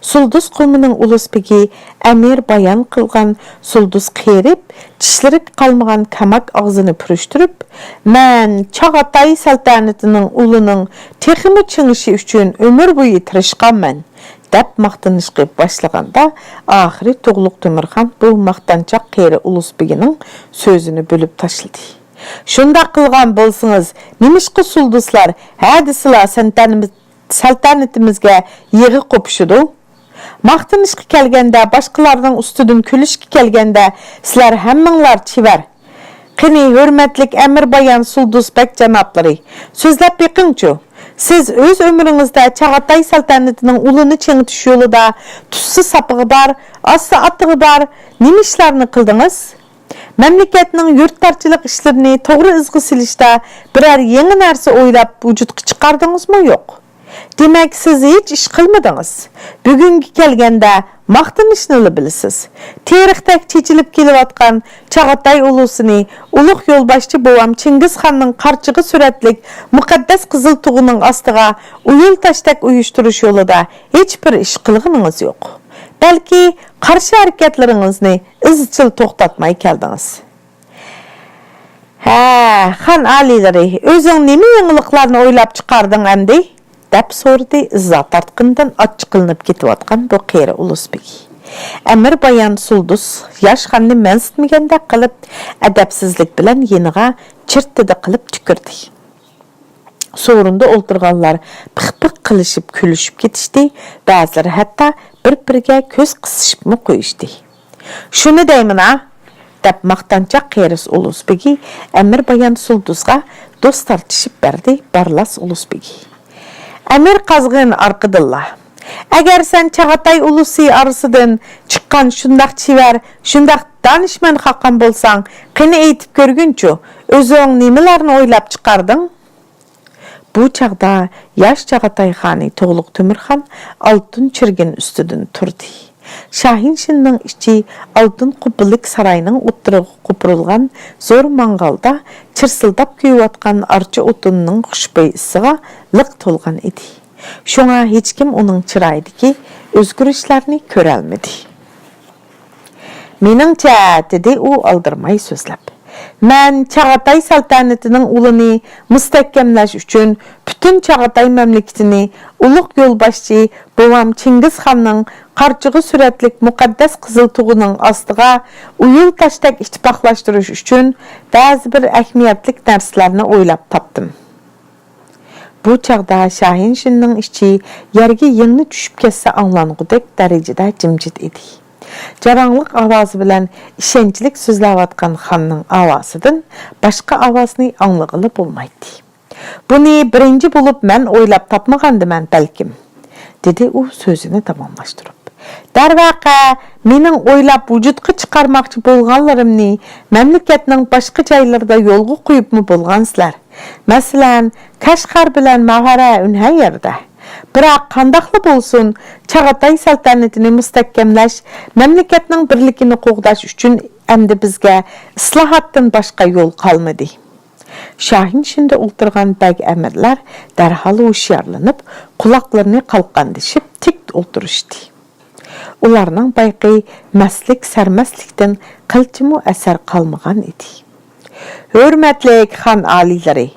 سۇلدۇز قومىنىڭ ئۇلۇس بېگى ئەمىر بايان قىلغان سۇلدۇز قېرىپ، چىشلىرى قالمىغان كاماك ئاغزىنى پۈرۈشتۈرۈپ، «مەن چاغاتاي سەلتەنىتىنىڭ ئۇلىنىڭ تېخىمۇ چىڭىشى ئۈچۈن ئۆمۈر بويى تىرىشقانمەن» دەپ ماختىنىشقا باشلىغاندا، ئاخىرى تۇغلۇق تۆمۈرخان بۇ ماختانچاق قېرى ئۇلۇس بېگىنىڭ سۆزىنى بۆلۈپ تاشلىدى. «شۇنداق قىلغان بولسىڭىز، نېمىشقا سۇلدۇزلار ھە دېسىلا سەلتەنىمىز-، سەلتەنىتىمىزگە يىغا قوپۇشىدۇ؟ ماختىنىشقا كەلگەندە، باشقىلارنىڭ ئۈستىدىن كۈلۈشكە كەلگەندە، سىلەر ھەممىڭلار چېۋەر. قېنى، ھۆرمەتلىك ئەمىر بايان سۇلدۇز بەگ جانابلىرى، سۆزلەپ بېقىڭچۇ! سىز ئۆز ئۆمرىڭىزدە چاغاتاي سەلتەنىتىنىڭ ئۇلىنى چىڭىتىش يولىدا تۇتسا ساپىغا بار، ئاسسا ئاتىغا بار نېمە ئىشلارنى قىلدىڭىز؟ مەملىكەتنىڭ يۇرتلارچىلىق ئىشلىرىنى توغرا ئىزغا سېلىشتا بىرەر يېڭى نەرسە ئويلاپ ۋۇجۇدقا چىقاردىڭىزمۇ؟ يوق. دېمەك، سىز ھېچ ئىش قىلمىدىڭىز. بۈگۈنگە كەلگەندە، ماختىنىشنىلا بىلىسىز. تېرىقتەك چېچىلىپ كېلىۋاتقان چاغاتاي ئۇلۇسىنى ئۇلۇغ يولباشچى بوۋام چىڭگىزخاننىڭ قارچىغا سۈرەتلىك مۇقەددەس قىزىل تۇغىنىڭ ئاستىغا ئۇيۇل تاشتەك ئۇيۇشتۇرۇش يولىدا ھېچبىر ئىش قىلغىنىڭىز يوق. بەلكى قارشى ھەرىكەتلىرىڭىزنى ئىزچىل توختاتماي كەلدىڭىز. ھە، خان ئالىيلىرى، ئۆزۈڭ نېمە يېڭىلىقلارنى ئويلاپ چىقاردىڭ ئەمدى؟ دەپ سورىدى ئىزا تارتقىنىدىن ئاچچىقلىنىپ كېتىۋاتقان بۇ قېرى ئۇلۇس بېگى. ئەمىر بايان سۇلدۇز ياش خاننى مەنسىتمىگەندەك قىلىپ، ئەدەپسىزلىك بىلەن يېنىغا چىرتىدە قىلىپ تۈكۈردى. سورۇندا ئولتۇرغانلار پىخ-پىخ قىلىشىپ كۈلۈشۈپ كېتىشتى، بەزىلىرى ھەتتا بىر-بىرىگە كۆز قىسىشىپمۇ قويۇشتى. «شۇنى دەيمىنا!» دەپ ماختانچاق قېرىس ئۇلۇس بېگى ئەمىر بايان سۇلدۇزغا دوست تارتىشىپ بەردى بارلاس ئۇلۇس بېگى. «ئەمىر قازغىن ئارقىدىنلا، ئەگەر سەن چاغاتاي ئۇلۇسى ئارىسىدىن چىققان شۇنداق چېۋەر، شۇنداق دانىشمەن خاقان بولساڭ، قېنى ئېيتىپ كۆرگىنچۇ، ئۆزۈڭ نېمىلەرنى ئويلاپ چىقاردىڭ؟» بۇ چاغدا ياش چاغاتاي خانى تۇغلۇق تۆمۈرخان ئالتۇن چىرگىن ئۈستىدىن تۇردى. شاھىنشىننىڭ ئىچى ئالتۇن قۇببىلىك ساراينىڭ ئوتتۇرىغا قوپۇرۇلغان زور ماڭغالدا چىرسىلداپ كۆيۈۋاتقان ئارچا ئوتۇننىڭ خۇشبۇي ئىسىغا لىق تولغان ئىدى. شۇڭا ھېچكىم ئۇنىڭ چىرايىدىكى ئۆزگىرىشلەرنى كۆرەلمىدى. «مېنىڭچە»، دېدى ئۇ ئالدىرىماي سۆزلەپ، «مەن چاغاتاي سەلتەنىتىنىڭ ئۇلىنى مۇستەھكەملەش ئۈچۈن پۈتۈن چاغاتاي مەملىكىتىنى ئۇلۇغ يولباشچى بوۋام چىڭگىزخاننىڭ قارچىغا سۈرەتلىك مۇقەددەس قىزىل تۇغىنىڭ ئاستىغا ئۇيۇل تاشتەك ئىتتىپاقلاشتۇرۇش ئۈچۈن بەزى بىر ئەھمىيەتلىك نەرسىلەرنى ئويلاپ تاپتىم.» بۇ چاغدا شاھىنشىننىڭ ئىچى يەرگە يىڭنە چۈشۈپ كەتسە ئاڭلانغۇدەك دەرىجىدە جىمجىت ئىدى. جاراڭلىق ئاۋازى بىلەن ئىشەنچلىك سۆزلەۋاتقان خاننىڭ ئاۋازىدىن باشقا ئاۋازنى ئاڭلىغىلى بولمايتتى. «بۇنى بىرىنچى بولۇپ مەن ئويلاپ تاپمىغاندىمەن بەلكىم»، دېدى ئۇ سۆزىنى داۋاملاشتۇرۇپ. «دەرۋەقە، مېنىڭ ئويلاپ ۋۇجۇدقا چىقارماقچى بولغانلىرىمنى مەملىكەتنىڭ باشقا جايلىرىدا يولغا قويۇپمۇ بولغانسىلەر. مەسىلەن، كاشغەر بىلەن ماۋەرە ئۈنھەيرىدە. بىراق، قانداقلا بولسۇن، چاغاتاي سەلتەنىتىنى مۇستەھكەملەش، مەملىكەتنىڭ بىرلىكىنى قوغداش ئۈچۈن ئەمدى بىزگە ئىسلاھاتتىن باشقا يول قالمىدى. شاھىنشىندە ئولتۇرغان بەگ ئەمىرلەر دەرھال ھوشيارلىنىپ، قۇلاقلىرىنى قالقاندىشىپ تىك ئولتۇرۇشتى. ئۇلارنىڭ بايىقى مەستلىك-سەرمەستلىكتىن قىلچىمۇ ئەسەر قالمىغان ئىدى. ھۆرمەتلىك خان ئالىيلىرى،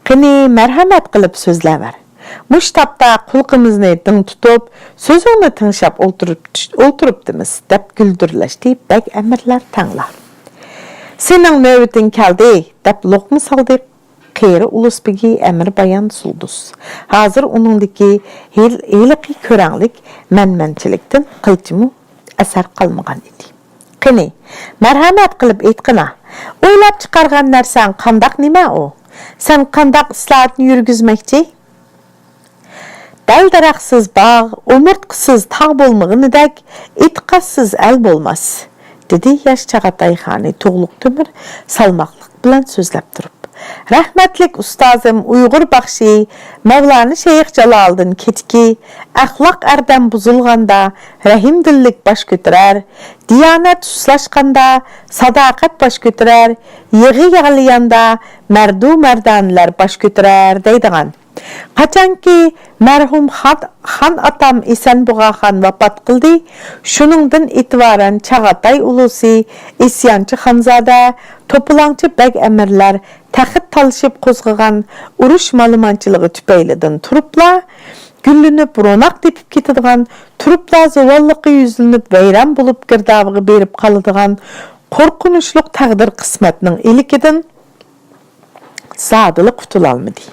قېنى، مەرھەمەت قىلىپ سۆزلەۋەر. مۇشۇ تاپتا قۇلىقىمىزنى دىڭ تۇتۇپ، سۆزۈڭنى تىڭشاپ ئولتۇرۇپ-، ئولتۇرۇپتىمىز، دەپ گۈلدۈرلەشتى بەگ ئەمىرلەر تەڭلا. سېنىڭ نۆۋىتىڭ كەلدى، دەپ لوقما سالدى قېرى ئۇلۇس بېگى ئەمىر بايان سۇلدۇس. ھازىر ئۇنىڭدىكى ھېل-، ھېلىقى كۆرەڭلىك، مەنمەنچىلىكتىن قىلچىمۇ ئەسەر قالمىغان ئىدى. قېنى، مەرھەمەت قىلىپ ئېيتقىنا، ئويلاپ چىقارغان نەرسەڭ قانداق نېمە ئۇ؟ سەن قانداق ئىسلاھاتنى يۈرگۈزمەكچى؟ دەل-دەرەخسىز باغ، ئومۇرتقىسىز تاغ بولمىغىنىدەك، ئېتىقادسىز ئەل بولماس، دېدى ياش چاغاتاي خانى تۇغلۇق تۆمۈر سالماقلىق بىلەن سۆزلەپ تۇرۇپ. رەھمەتلىك ئۇستازىم ئۇيغۇر باخشى مەۋلانا شەيخ جالالىدىن كېچىكى، ئەخلاق ئەردەم بۇزۇلغاندا رەھىمدىللىك باش كۆتۈرەر، دىيانەت سۇسلاشقاندا ساداقەت باش كۆتۈرەر، يىغا يىغلىياندا مەردۇ مەردانىلەر باش كۆتۈرەر دەيدىغان. قاچانكى مەرھۇم خان، خان ئاتام ئېسەنبۇغا خان ۋاپات قىلدى، شۇنىڭدىن ئېتىبارەن چاغاتاي ئۇلۇسى، ئىسيانچى خانزادە، توپىلاڭچى بەگ ئەمىرلەر تەخت تالىشىپ قوزغىغان ئۇرۇش مالىمانچىلىقى تۈپەيلىدىن تۇرۇپلا گۈللىنىپ، روناق تېپىپ كېتىدىغان، تۇرۇپلا زاۋاللىققا يۈزلىنىپ، ۋەيران بولۇپ گىردابىغا بېرىپ قالىدىغان قورقۇنچلۇق تەقدىر قىسمەتنىڭ ئىلكىدىن زادىلا قۇتۇلالمىدى.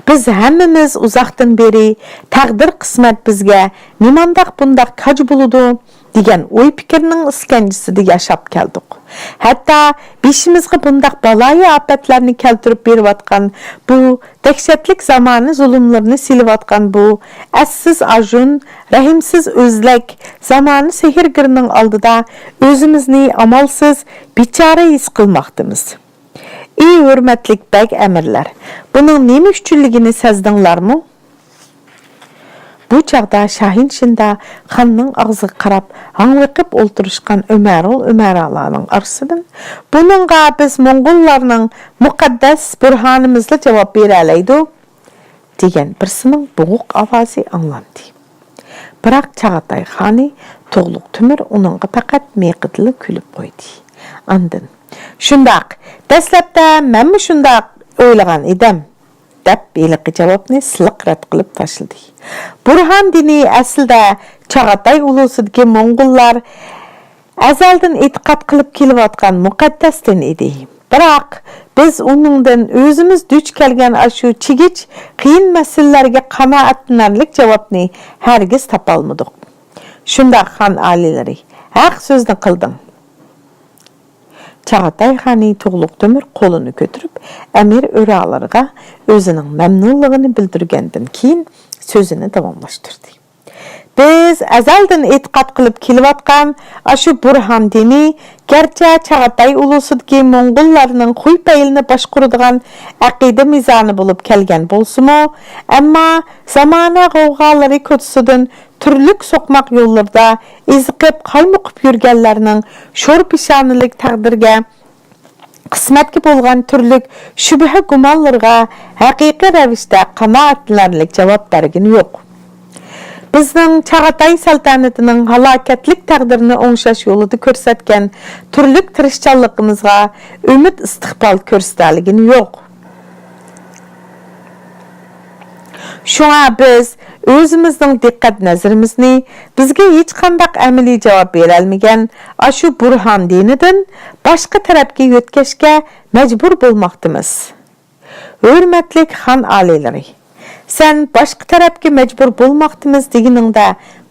بىز ھەممىمىز ئۇزاقتىن بېرى تەقدىر قىسمەت بىزگە نېمانداق بۇنداق كاج بولىدۇ دېگەن ئوي پىكىرنىڭ ئىسكەنجىسىدە ياشاپ كەلدۇق. ھەتتا بېشىمىزغا بۇنداق بالايىئاپەتلەرنى كەلتۈرۈپ بېرىۋاتقان بۇ دەھشەتلىك زامانە زۇلۇملىرىنى سېلىۋاتقان بۇ ئەسسىز ئاژۇن، رەھىمسىز ئۆزلەك زامانە سېھىرگىرىنىڭ ئالدىدا ئۆزىمىزنى ئامالسىز، بىچارە ھېس قىلماقتىمىز. ئى ھۆرمەتلىك بەگ ئەمىرلەر، بۇنىڭ نېمە ئۈچۈنلۈكىنى سەزدىڭلارمۇ؟ بۇ چاغدا شاھىنشىندا خاننىڭ ئاغزىغا قاراپ ھاڭۋېقىپ ئولتۇرۇشقان ئۆمەرۇل ئۆمەرالارنىڭ ئارىسىدىن، بۇنىڭغا بىز موڭغۇللارنىڭ مۇقەددەس بۇرھانىمىزلا جاۋاب بېرەلەيدۇ، دېگەن بىرسىنىڭ بوغۇق ئاۋازى ئاڭلاندى. بىراق چاغاتاي خانى تۇغلۇق تۆمۈر ئۇنىڭغا پەقەت مىيىقىدىلا كۈلۈپ قويدى. ئاندىن، شۇنداق، دەسلەپتە مەنمۇ شۇنداق ئويلىغان ئىدىم، دەپ ھېلىقى جاۋابنى سىلىق رەت قىلىپ تاشلىدى. بۇرھان دىنى ئەسلىدە چاغاتاي ئۇلۇسىدىكى موڭغۇللار ئەزەلدىن ئېتىقاد قىلىپ كېلىۋاتقان مۇقەددەس دىن ئىدى. بىراق، بىز ئۇنىڭدىن ئۆزىمىز دۇچ كەلگەن ئاشۇ چىگىچ، قىيىن مەسىلىلەرگە قانائەتلىنەرلىك جاۋابنى ھەرگىز تاپالمىدۇق. شۇنداق، خان ئالىيلىرى، ھەق سۆزنى قىلدىڭ. چاغاتاي خانى تۇغلۇق تۆمۈر قولىنى كۆتۈرۈپ، ئەمىر ئۆرالىرىغا ئۆزىنىڭ مەمنۇنلۇقىنى بىلدۈرگەندىن كېيىن، سۆزىنى داۋاملاشتۇردى. بىز ئەزەلدىن ئېتىقاد قىلىپ كېلىۋاتقان ئاشۇ بۇرھان دىنى گەرچە چاغاتاي ئۇلۇسىدىكى موڭغۇللارنىڭ خۇيپەيلىنى باشقۇرىدىغان ئەقىدە مىزانى بولۇپ كەلگەن بولسىمۇ، ئەمما زامانە غوۋغالىرى كوچىسىدىن تۈرلۈك سوقماق يوللىرىدا ئېزىقىپ، قايمۇقۇپ يۈرگەنلەرنىڭ شور پېشانىلىك تەقدىرگە، قىسمەتكە بولغان تۈرلۈك شۈبھە-گۇمانلىرىغا ھەقىقىي رەۋىشتە قانائەتلىنەرلىك جاۋاب بەرگىنى يوق. بىزنىڭ چاغاتاي سەلتەنىتىنىڭ ھالاكەتلىك تەقدىرىنى ئوڭشاش يولىدا كۆرسەتكەن تۈرلۈك تىرىشچانلىقىمىزغا ئۈمىد ئىستىقبال كۆرسىتەلىگىنى يوق. شۇڭا بىز ئۆزىمىزنىڭ دىققەت نەزىرىمىزنى بىزگە ھېچقانداق ئەمەلىي جاۋاب بېرەلمىگەن ئاشۇ بۇرھان دىنىدىن باشقا تەرەپكە يۆتكەشكە مەجبۇر بولماقتىمىز. ھۆرمەتلىك خان ئالىيلىرى، سەن باشقا تەرەپكە مەجبۇر بولماقتىمىز دېگىنىڭدە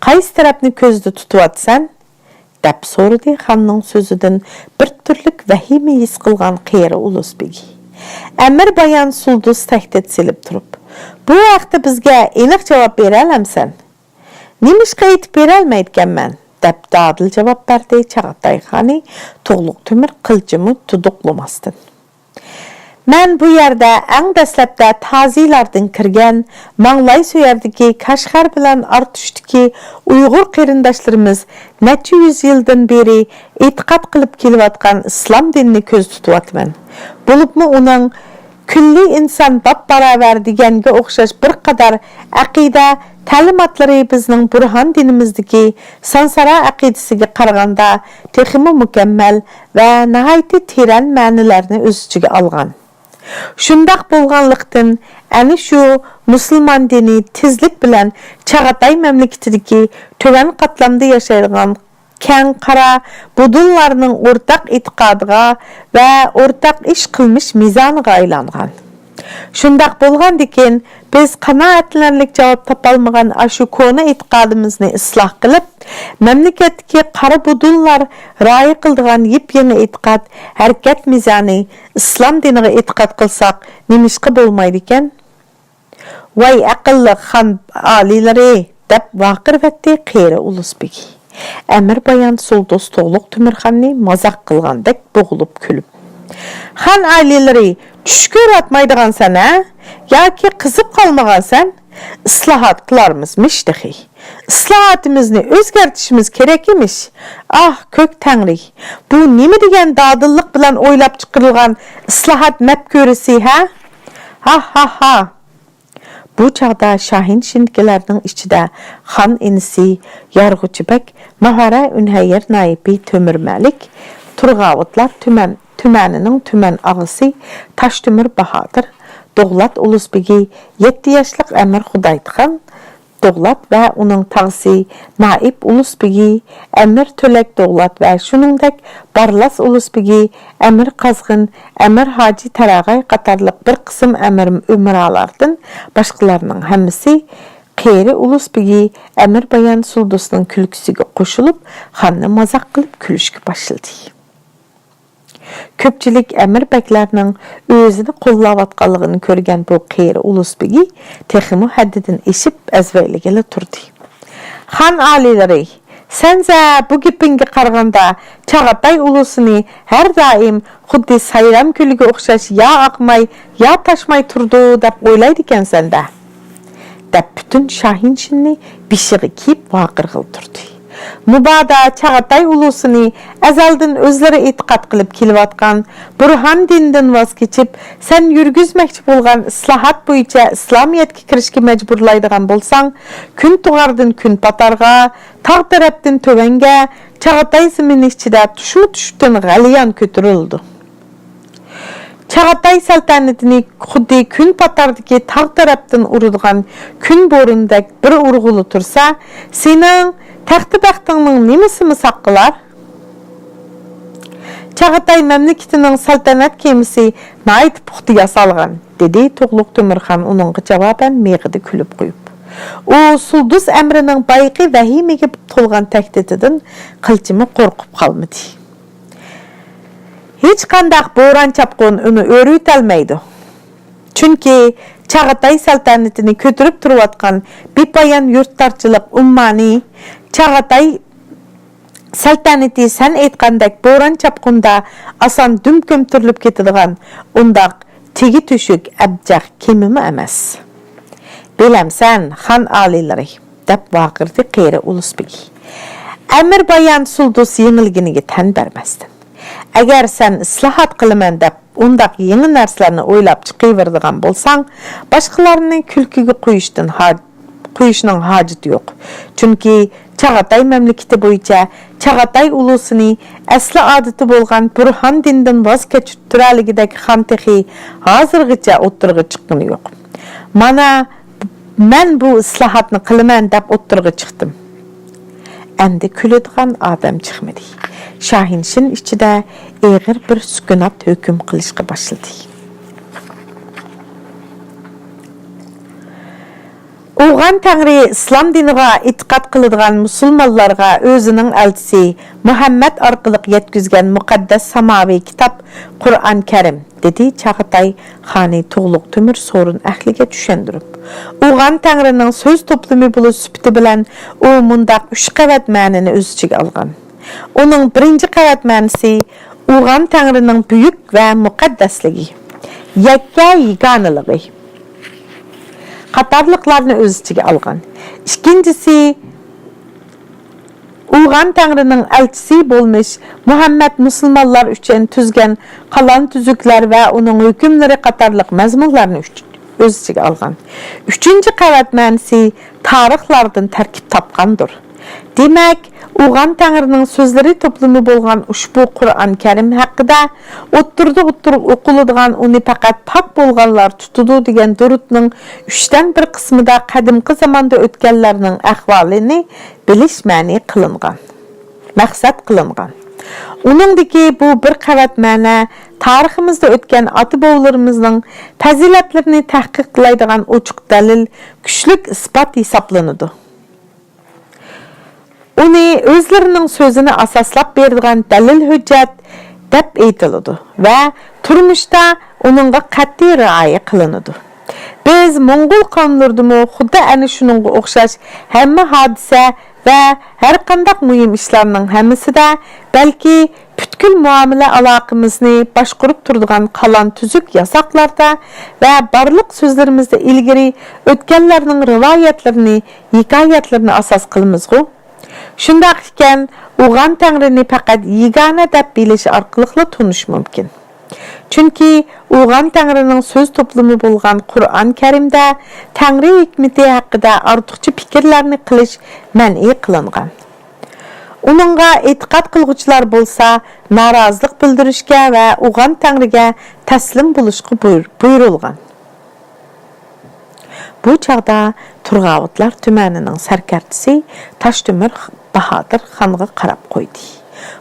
قايسى تەرەپنى كۆزدە تۇتۇۋاتىسەن؟ دەپ سورىدى خاننىڭ سۆزىدىن بىر تۈرلۈك ۋەھىمە ھېس قىلغان قېرى ئۇلۇس بېگى. ئەمىر بايان سۇلدۇس تەھدىت سېلىپ تۇرۇپ، بۇ ھەقتە بىزگە ئېنىق جاۋاب بېرەلەمسەن؟ نېمىشقا ئېيتىپ بېرەلمەيدىكەنمەن؟ دەپ دادىل جاۋاب بەردى چاغاتاي خانى تۇغلۇق تۆمۈر قىلچىمۇ دۇدۇقلىماستىن. مەن بۇ يەردە ئەڭ دەسلەپتە تازىلاردىن كىرگەن، ماڭلاي سۆيەردىكى كاشغەر بىلەن ئارتۇشتىكى ئۇيغۇر قېرىنداشلىرىمىز نەچچە يۈز يىلدىن بېرى ئېتىقاد قىلىپ كېلىۋاتقان ئىسلام دىنىنى كۆزدە تۇتۇۋاتىمەن. بولۇپمۇ ئۇنىڭ كۈللى ئىنسان باپباراۋەر دېگەنگە ئوخشاش بىر قەدەر ئەقىدە تەلىماتلىرى بىزنىڭ بۇرھان دىنىمىزدىكى سانسارا ئەقىدىسىگە قارىغاندا تېخىمۇ مۇكەممەل ۋە ناھايىتى تېرەن مەنىلەرنى ئۆز ئىچىگە ئالغان. شۇنداق بولغانلىقتىن، ئەنە شۇ مۇسۇلمان دىنى تېزلىك بىلەن چاغاتاي مەملىكىتىدىكى تۆۋەن قاتلامدا ياشايدىغان كەڭ قارا بۇدۇنلارنىڭ ئورتاق ئېتىقادىغا ۋە ئورتاق ئىش قىلمىش مىزانىغا ئايلانغان. شۇنداق بولغاندىكىن، بىز قانائەتلىنەرلىك جاۋاب تاپالمىغان ئاشۇ كونا ئېتىقادىمىزنى ئىسلاھ قىلىپ، مەملىكەتتىكى قارا بۇدۇنلار رايى قىلىدىغان يېپيېڭى ئېتىقاد، ھەرىكەت مىزانى، ئىسلام دىنىغا ئېتىقاد قىلساق، نېمىشقا بولمايدىكەن؟ ۋاي ئەقىللىق خان ئالىيلىرى! دەپ ۋارقىرىۋەتتى قېرى ئۇلۇس بېگى. ئەمىر بايان سۇلدۇس تۇغلۇق تۆمۈرخاننى مازاق قىلغاندەك بوغۇلۇپ كۈلۈپ. خان ئالىيلىرى، چۈش كۆرۈۋاتمايدىغانسەن ھە؟ ياكى قىزىپ قالمىغانسەن؟ ئىسلاھات قىلارمىزمىش تېخى. ئىسلاھاتىمىزنى ئۆزگەرتىشىمىز كېرەك ئىمىش. ئاھ، كۆك تەڭرى! بۇ نېمە دېگەن دادىللىق بىلەن ئويلاپ چىقىرىلغان ئىسلاھات مەپكۇرىسى ھە؟ ھا ھا ھا! بۇ چاغدا شاھىنشىندىكىلەرنىڭ ئىچىدە خان ئىنىسى يارغۇچى بەگ، ماھارە ئۈنھەييەر نايىپى تۆمۈر مەلىك، تۇرغاۋۇتلار تۈمەن، تۈمەنىنىڭ تۈمەن ئاغىسى تاشتۆمۈر باھادىر، دوغلات ئۇلۇس بېگى، يەتتە ياشلىق ئەمىر خۇدايىتخان، دوغلات ۋە ئۇنىڭ تاغىسى نائىپ ئۇلۇس بېگى، ئەمىر تۆلەك دوغلات ۋە شۇنىڭدەك بارلاس ئۇلۇس بېگى، ئەمىر قازغىن، ئەمىر ھاجى تاراغاي قاتارلىق بىر قىسىم ئەمىر ئۆمرالاردىن باشقىلارنىڭ ھەممىسى قېرى ئۇلۇس بېگى ئەمىر بايان سۇلدۇسنىڭ كۈلكىسىگە قوشۇلۇپ، خاننى مازاق قىلىپ كۈلۈشكە باشلىدى. كۆپچىلىك ئەمىر بەگلەرنىڭ ئۆزىنى قوللاۋاتقانلىقىنى كۆرگەن بۇ قېرى ئۇلۇس بېگى تېخىمۇ ھەددىدىن ئېشىپ ئەزۋەيلىگىلى تۇردى. خان ئالىيلىرى، سەن زە بۇ گېپىڭگە قارىغاندا، چاغاتاي ئۇلۇسىنى ھەر دائىم خۇددى سايرام كۆلىگە ئوخشاش يا ئاقماي، يا تاشماي تۇرىدۇ دەپ ئويلايدىكەنسەن-دە! دەپ پۈتۈن شاھىنشىننى بېشىغا كىيىپ ۋارقىرىغىلى تۇردى. مۇبادا چاغاتاي ئۇلۇسىنى ئەزەلدىن ئۆزلىرى ئېتىقاد قىلىپ كېلىۋاتقان بۇرھان دىنىدىن ۋاز كېچىپ، سەن يۈرگۈزمەكچى بولغان ئىسلاھات بويىچە ئىسلامىيەتكە كىرىشكە مەجبۇرلايدىغان بولساڭ، كۈن تۇغاردىن كۈن پاتارغا، تاغ تەرەپتىن تۆۋەنگە، چاغاتاي زېمىنى ئىچىدە تۇشمۇ تۇشتىن غەلىيان كۆتۈرۈلىدۇ. چاغاتاي سەلتەنىتىنى خۇددى كۈن پاتاردىكى تاغ تەرەپتىن ئۇرىدىغان كۈن بورىنىدەك بىر ئۇرغىلى تۇرسا، سېنىڭ تەختى بەختىڭنىڭ نېمىسىمۇ ساق قىلار؟ چاغاتاي مەملىكىتىنىڭ سەلتەنەت كېمىسى ناھايىتى پۇختا ياسالغان، دېدى تۇغلۇق تۆمۈرخان ئۇنىڭغا جاۋابەن مىغىدە كۈلۈپ قويۇپ. ئۇ سۇلدۇس ئەمرىنىڭ بايىقى ۋەھىمىگە تولغان تەھدىتىدىن قىلچىمۇ قورقۇپ قالمىدى. ھېچقانداق بوران-چاپقۇن ئۇنى ئۆرۈۋېتەلمەيدۇ. چۈنكى چاغاتاي سەلتەنىتىنى كۆتۈرۈپ تۇرۇۋاتقان بىپايان يۇرتدارچىلىق ئۇممانى، چاغاتاي سەلتەنىتى سەن ئېيتقاندەك بوران-چاپقۇندا ئاسان دۈم كۆمتۈرۈلۈپ كېتىدىغان ئۇنداق تېگى تۆشۈك ئەبجەق كېمىمۇ ئەمەس. بىلەمسەن، خان ئالىيلىرى، دەپ ۋارقىرىدى قېرى ئۇلۇس بېگى، ئەمىر بايان سۇلدۇس يېڭىلگىنىگە تەن بەرمەستىن. ئەگەر سەن ئىسلاھات قىلىمەن دەپ ئۇنداق يېڭى نەرسىلەرنى ئويلاپ چىقىۋېرىدىغان بولساڭ، باشقىلارنى كۈلكىگە قويۇشتىن ھا-، قويۇشنىڭ ھاجىتى يوق. چۈنكى چاغاتاي مەملىكىتى بويىچە چاغاتاي ئۇلۇسىنى ئەسلى ئادىتى بولغان بۇرھان دىندىن ۋاز كەچتۈرەلىگۈدەك خان تېخى ھازىرغىچە ئوتتۇرىغا چىققىنى يوق. مانا، مەن بۇ ئىسلاھاتنى قىلىمەن دەپ ئوتتۇرىغا چىقتىم. ئەمدى كۈلىدىغان ئادەم چىقمىدى. شاھىنشىن ئىچىدە ئېغىر بىر سۈكۈنات ھۆكۈم قىلىشقا باشلىدى. ئوغان تەڭرى ئىسلام دىنىغا ئېتىقاد قىلىدىغان مۇسۇلمانلارغا ئۆزىنىڭ ئەلچىسى مۇھەممەد ئارقىلىق يەتكۈزگەن مۇقەددەس ساماۋى كىتاب قۇرئان كەرىم، دېدى چاغاتاي خانى تۇغلۇق تۆمۈر سورۇن ئەھلىگە چۈشەندۈرۈپ. ئوغان تەڭرىنىڭ سۆز توپلىمى بولۇش سۈپىتى بىلەن ئۇ مۇنداق ئۈچ قەۋەت مەنىنى ئۆز ئىچىگە ئالغان. ئۇنىڭ بىرىنچى قەۋەت مەنىسى ئوغان تەڭرىنىڭ بۈيۈك ۋە مۇقەددەسلىكى. يەككە يېگانىلىقى قاتارلىقلارنى ئۆز ئىچىگە ئالغان. ئىككىنچىسى، ئوغان تەڭرىنىڭ ئەلچىسى بولمىش مۇھەممەد مۇسۇلمانلار ئۈچۈن تۈزگەن قالان تۈزۈكلەر ۋە ئۇنىڭ ھۆكۈملىرى قاتارلىق مەزمۇنلارنى ئۈچ-، ئۆز ئىچىگە ئالغان. ئۈچىنچى قەۋەت مەنىسى تارىخلاردىن تەركىب تاپقاندۇر. دېمەك، ئوغان تەڭرىنىڭ سۆزلىرى توپلىمى بولغان ئۇشبۇ قۇرئان كەرىم ھەققىدە ئوتتۇرىدا ئوتتۇرىغا ئوقۇلىدىغان، ئۇنى پەقەت پاك بولغانلار تۇتىدۇ دېگەن دۇرۇتنىڭ ئۈچتىن بىر قىسمىدا قەدىمكى زاماندا ئۆتكەنلەرنىڭ ئەھۋالىنى بىلىش مەنئى قىلىنغان، مەقسەت قىلىنغان. ئۇنىڭدىكى بۇ بىر قەۋەت مەنە تارىخىمىزدا ئۆتكەن ئاتا-بوۋىلىرىمىزنىڭ پەزىلەتلىرىنى تەھقىقلەيدىغان ئوچۇق دەلىل، كۈچلۈك ئىسپات ھېسابلىنىدۇ. ئۇنى ئۆزلىرىنىڭ سۆزىنى ئاساسلاپ بېرىدىغان دەلىل-ھۆججەت دەپ ئېيتىلىدۇ ۋە تۇرمۇشتا ئۇنىڭغا قەتئىي رىئايە قىلىنىدۇ. بىز موڭغۇل قوملىرىدىمۇ خۇددى ئەنە شۇنىڭغا ئوخشاش ھەممە ھادىسە ۋە ھەرقانداق مۇھىم ئىشلارنىڭ ھەممىسىدە، بەلكى پۈتكۈل مۇئامىلە ئالاقىمىزنى باشقۇرۇپ تۇرىدىغان قالان تۈزۈك ياساقلاردا ۋە بارلىق سۆزلىرىمىزدە ئىلگىرى ئۆتكەنلەرنىڭ رىۋايەتلىرىنى، ھېكايەتلىرىنى ئاساس قىلىمىزغۇ؟ شۇنداق ئىكەن، ئوغان تەڭرىنى پەقەت يېگانە دەپ بىلىش ئارقىلىقلا تونۇش مۇمكىن. چۈنكى ئوغان تەڭرىنىڭ سۆز توپلىمى بولغان قۇرئان كەرىمدە تەڭرى ھېكمىتى ھەققىدە ئارتۇقچە پىكىرلەرنى قىلىش مەنئى قىلىنغان. ئۇنىڭغا ئېتىقاد قىلغۇچىلار بولسا نارازىلىق بىلدۈرۈشكە ۋە ئوغان تەڭرىگە تەسلىم بولۇشقا بۇير-، بۇيرۇلغان. بۇ چاغدا تۇرغاۋۇتلار تۈمەنىنىڭ سەركەردىسى تاشتۆمۈر باھادىر خانغا قاراپ قويدى.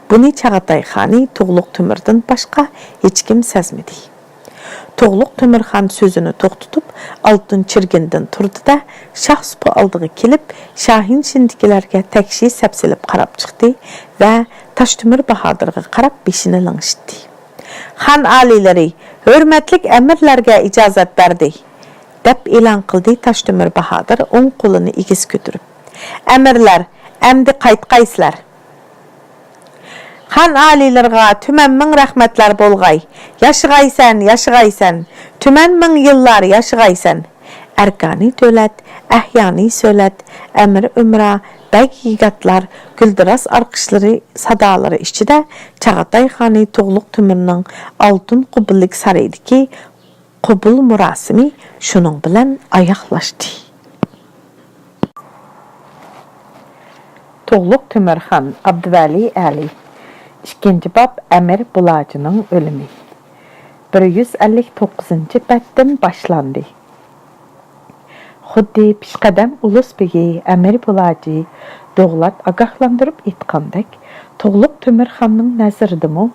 بۇنى چاغاتاي خانى تۇغلۇق تۆمۈردىن باشقا ھېچكىم سەزمىدى. تۇغلۇق تۆمۈرخان سۆزىنى توختىتىپ، ئالتۇن چىرگىندىن تۇردى-دە، شاھ سۇپى ئالدىغا كېلىپ، شاھىنشىندىكىلەرگە تەكشى سەپسېلىپ قاراپ چىقتى ۋە تاشتۆمۈر باھادىرغا قاراپ بېشىنى لىڭشىتتى. خان ئالىيلىرى، ھۆرمەتلىك ئەمىرلەرگە ئىجازەت بەردى، دەپ ئېلان قىلدى تاشتۆمۈر باھادىر ئوڭ قولىنى ئېگىز كۆتۈرۈپ. ئەمىرلەر، ئەمدى قايتقايسىلەر. خان ئالىيلىرىغا تۈمەن مىڭ رەھمەتلەر بولغاي. ياشىغايسەن، ياشىغايسەن. تۈمەن مىڭ يىللار ياشىغايسەن. ئەركانى دۆلەت، ئەھيانى سۆلەت، ئەمىر ئۆمرا، بەگ يىگاتلار، گۈلدۈراس ئارقىشلىرى سادالىرى ئىچىدە چاغاتاي خانى تۇغلۇق تۆمۈرنىڭ ئالتۇن قۇببىلىك سارىيىدىكى قوبۇل مۇراسىمى شۇنىڭ بىلەن ئاياغلاشتى. تۇغلۇق تۆمۈرخان ئابدۇۋەلى ئەلى. ئىككىنچى باب، ئەمىر بۇلاجىنىڭ ئۆلۈمى. بىر يۈز ئەللىك توققۇزىنچى بەتتىن باشلاندى. خۇددى پېشقەدەم ئۇلۇس بېگى ئەمىر بۇلاجى دوغلات ئاگاھلاندۇرۇپ ئېيتقاندەك، تۇغلۇق تۆمۈرخاننىڭ نەزىرىدىمۇ